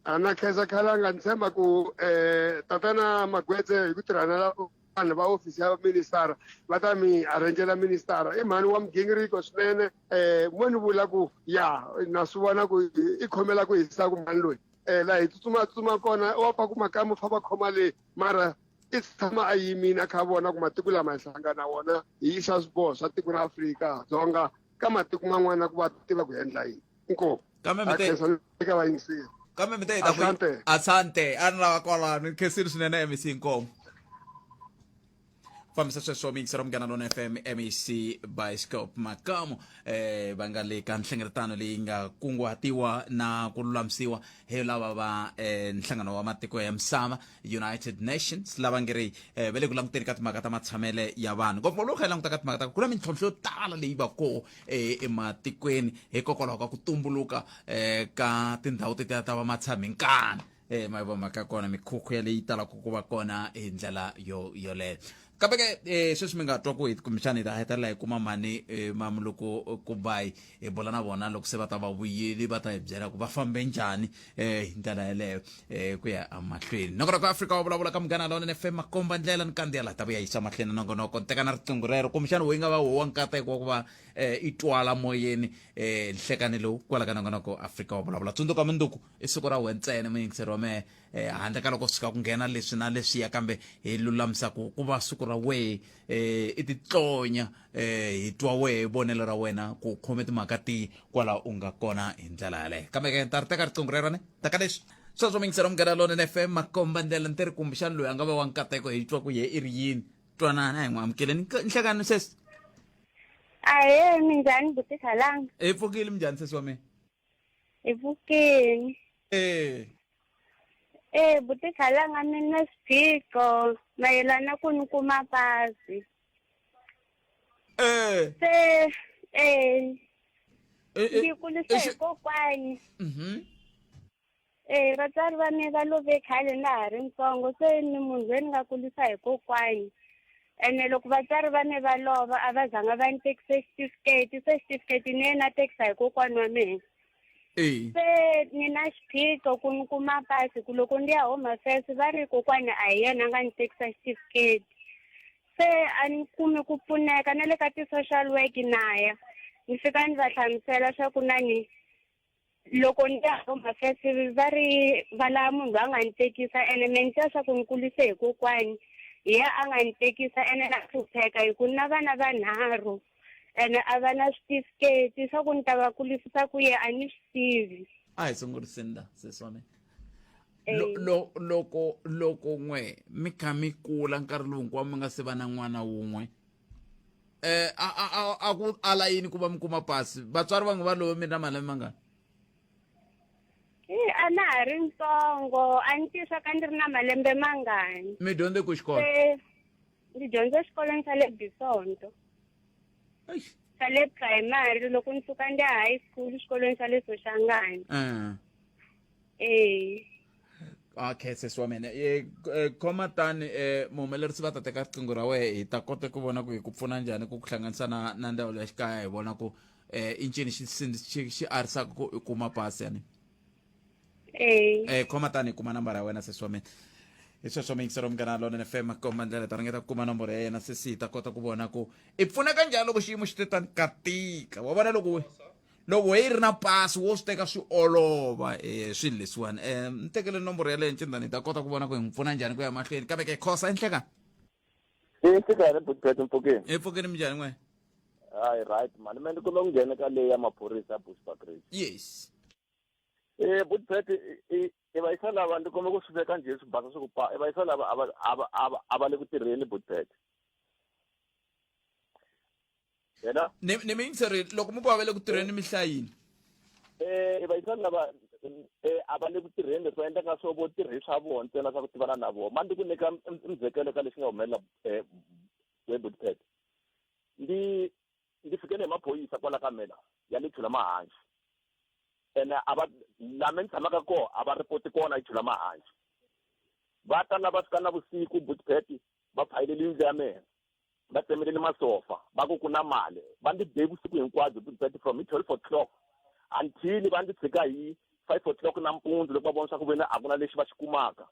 A na khensa khalanga ni tshemba ku eh tatana Magwedze hi ku tirhana na vanhu va ofisi ya ministara va ta mi arrangela ministara i mhani wa migingiriko swinene eh mo ni vula ku ya na swi vona ku i khomela ku hisa ku mhani loyi eh laha hi tsutsuma tsutsuma kona wa pfa ku makamu fa va khoma le mara i tshama a yimile a kha a vona ku matiko lama hi hlangana wona hi yisa swiboho swa tiko ra Afrika Dzonga ka matiko man'wana ku va tiva ku endla yini inkomu kambe mi te eka vayingiseri kambe mi te hi ta ku asante a ni lava kwalano ni khensile swinene mec inkomu fambisa sweswo miyingisero munghana lona fm mec bioscope makamu eh va nga le ka nhlengeletano leyi nga kunguhatiwa na ku lulamisiwa hi lava va eh, nhlangano wa matiko ya misava United Nations lava nge ri eh, va le ku languteni ka timhaka ta matshamele ya vanhu ngopfu loko hi languta ka timhaka ta ku na mintlhontlho yo tala leyi va koho eh, ematikweni hikokwalaho ka ku tumbuluka eh, ka tindhawu tetiya ta va matshaminkana eh, ma va mhaka kona mikhukhu yaleyi talaka ku va kona hi ndlela yo yoleyo kambe ke eh, sweswi mi nga twa ku hi kumbexana hi ta hetelela hi kuma mhani eh, mamuloko kubayi hi bula na vona loko se va ta va vuyile va ta hi byela ku va fambe njhani eh, hi ndlela yeleyo eh, ku ya emahlweni nongonoko afrika wa vulavula ka munghana lonene fm makomba ndlela ni kandziya laha ta vuya yisa mahlweni nongonoko ni teka na riqingho rero kumbexana wo yi nga va wo wa nkateko wa ku va eh, i twala moyeni eh, nhlekani lowu kwala ka nongonoko afrika wa vulavula tsundzuka munduku i siku ra wena ntsena muyingiseri wa mehe eh, handle ka loko swi fika ku nghena leswi na leswiya kambe hi lulamisa ku ku va siku ra wehe eh, i titlonya eh, hi twa wehe vonelo ra wena ku khome timhaka tihi kwala u nga kona hi ndlela yaleyo kambe ke ni ta ri teka riqingho rero ne taka leswi sweswo mingiselo munghana lonene fm makomba ndlela ni ti ri kumbexana loyi a nga va wa nkateko hi twa ku ye i ri yini twanana hi n'wi amukeleni nhlekani sesi Ahee, minjhani buti Khalanga? Hi pfukile minjhani sesi wa mina? Hi pfukile. Eh. Eh, buti Khalanga ni na xiphiqo mayelana ku ni kuma pasi. Eh. Se eh ndzi kulisa hi kokwani. Mhm. Eh, vatswari va mina va love khale na ha ri ntsongo se ni munhu loyi ni nga kulisa hi kokwani ene loko vatswari va me va lova a va zanga va ni tekise xitifiketi se xitifiketi ni ye na tekisa hi kokwani wa mina se ni na xiphiqo ku ni kuma pasi ku loko ndi ya home affairs va ri kokwani a hi yena a nga ni tekisa xitifiketi se a ni kumi ku pfuneka na le ka ti-social work na ya ni fika ni va hlamusela swa ku na ni loko ni ya home affairs va ri va lava munhu loyi a nga ni tekisa ene me ni twa swa ku ni kulise hi kokwani hi ye a nga ni tekisa ene na hlupheka hi ku ni na vana vanharhu ene a va na switifiketi swa ku ni ta va kulisisa ku ye a ni swi tivi a hi sunguriseni la sesi wa mina Lo- lo- loko loko n'we mi kha mi kula nkarhi lowu hinkwawo mi nga se va na n'wana wun'we eh a a a- a ku ala yini ku va mi kuma pasi vatswari va n'wi va love mi ri na malembe mangani Eh, a na ha ri ntsongo a ni tivi swa ka ndzi ri na malembe mangani mi dyondze ku xikolo se ndzi dyondze exikolweni xa le bisonto Eish. xa le primary loko ni suka ndi ya high school xikolweni xa le soshangani Eh. ee okay sesi wa mina e, e, khoma tani e, muhumelerisi va ta teka riqingho ra wehe hi ta kota ku vona ku hi ku pfuna njhani ku ku hlanganisa na na ndzawulo ya xikaya hi vona ku e, i ncini xi xi xi arisaka ku i kuma pasi yani ee eh khoma tani hi kuma nambara ya wena sesi wa mina hi sweswo miyingiselo munghana lonene fm komba ndlela ta ringeta ku kuma nomboro ya yena sesi hi ta kota ku vona ku i pfuneka njhani loko xiyimo xi te tani ka tika wa vona loko loko yi ri na pasi wo swi teka swi olova um swilo leswiwani um ni tekele nomboro yaleyo ncindani hi ta kota ku vona ku hi n'wi pfuna njhani ku ya mahlweni kambe ke khosa enhlekani Inhlekani bhuti mpfukeni. Mpfukeni minjhani n'we? Hayi right mani mina ni kumbe ku nghena ka leyi ya maphorisa ya Bushbuckridge. Yes. Eh bhuti i vayisa lava ndi kombe ku swi veka njhe swi basa swi ku pa i vayisa lava a va a va a va a va le ku tirheni bhuti yena ni ni mi yingiserile loko mi ku va le ku tirheni mi hlayini eh i vayisa lava eh a va le ku tirheni leswi va endlaka swo vo tirhi swa vona ntsena swa ku tivana na vona ma ndi ku nyika muzekelo ka lexi nga humelela eh we bhuti ndi ndzi fikele hi maphorisa kwala ka mina ya le chula mahanxi ene a va la me ni tshamaka kona a va ripoti kona yi chula mahanxi va ta lava fika na vusiku butpet va phayelele yindlu ya mina va tsemelele masofa va ku ku na mali va ndzi be vusiku hinkwabyo butpet from hi 12 o'clock until va ndzi tshika hi 5 o'clock nampundzu loko va vona swa ku vena a ku na lexi va xi kumaka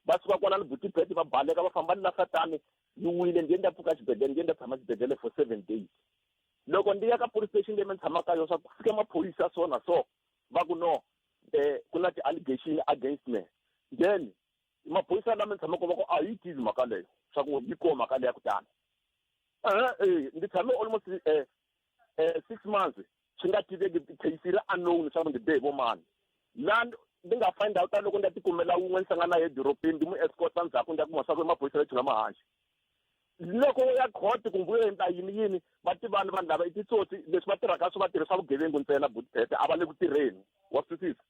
va suka kwalano butipet va baleka va famba ni lahla tani ni wile ndiye ni ta pfuka xibedhlele ndiye ni ta tshama xibedhlele for seven days loko ndi ya ka police station leyi mi tshama ka yona swa ku fika maphorisa so na so va ku no eh ku na ti-allegation against me then maphorisa lama ni tshamaka va ku a yi tivi mhaka leyo swa ku yi koho mhaka leya kutani eh ndzi tshame almost eh 6 months swi nga tiveki case ri unknown swa ku ndzi be hi vomani la ndzi nga find out loko ndzi ya tikumela wun'we ni hlangana na ye edorobeni ndzi n'wi escorta ndzhaku ndzi ya kuma swa ku i maphorisa le chula mahanxi loko u ya court kumbe u endla yini yini va tivani vanhu lava i titsotsi leswi va tirhaka swi va tirhisa vugevengu ntsena butete a va le ku tirheni wa swi twisisa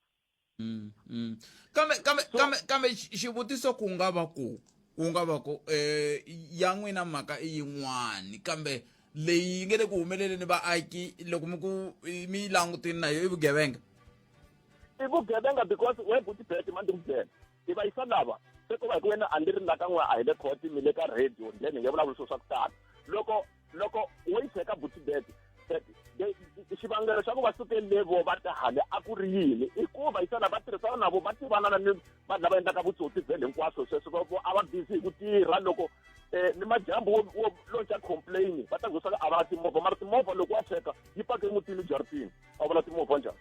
mm, mm. kambe kambe kambe kambe xivutiso ku nga va ku ku nga va ku eh ya n'wina mhaka i yin'wani kambe leyi yi nge le ku humeleleni vaaki loko mi ku mi yi langutini na yo i vugevenga i vugevenga because we buti bete mani ku byela i va yisa lava se ko va hi ku wena a ni ri la ka n'we a hi le court mi le ka radio then hi nge vulavuli swilo swa ku tala loko loko wo yi cheka buti bete xivangelo xa ku va suke le vo va ta hale a ku ri yini i ku va yisa lava tirhisana na vo va tivana na ni vanhu lava endlaka vutsotsi vhele hinkwaswo sweswo va a va busy hi ku tirha loko um ni madyambu wo wo lonca complain va ta ku swa a va timovha mara timovha loko wa cheka yi pake mutini jaritini a vula timovha njhani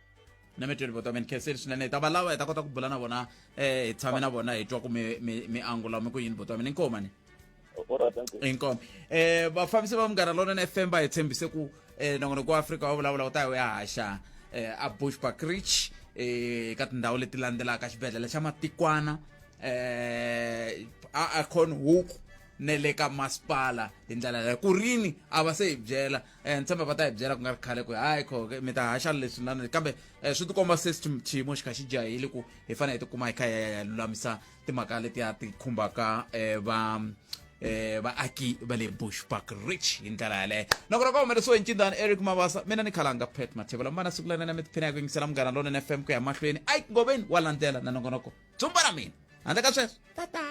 na mi tweli vota mi ni khenseli swinene hi ta va lava hi ta kota ku bula na vona um hi tshame na vona hi twa ku mi mi mi angula mi ku yini bota mina inkomu ni inkomu eh vafambisi va munghana lonene fm va hi tshembise ku eh nongonoko wa afrika wa vulavula wu ta ya haxa eh a Bushbuckridge eh ka tindhawu leti landzelaka xibedhlele xa matikwana eh a Acornhoek ne le ka masipala hi ndlela leyo ku rini a va se hi byela um ni tshemba va ta hi byela ku nga ri khale ku hayi kho mi ta haxa leswi na kambe um swi tikomba se xiyimo xi kha xi jahile ku hi fanele hi tikuma hi kha hi ya lulamisa timhaka letiya ti khumbaka um va um vaaki va le Bushbuckridge hi ndlela yaleyo nongonoko humelesiwe hi ncindani Eric Mabasa mina ni khalanga Pat Mathebula mbana siku lanene mi tiphina hi ku yingisela munghana lonene FM ku ya mahlweni Ike Ngoveni wa landzela na nongonoko dzumba ra mina handle ka sweswo tata.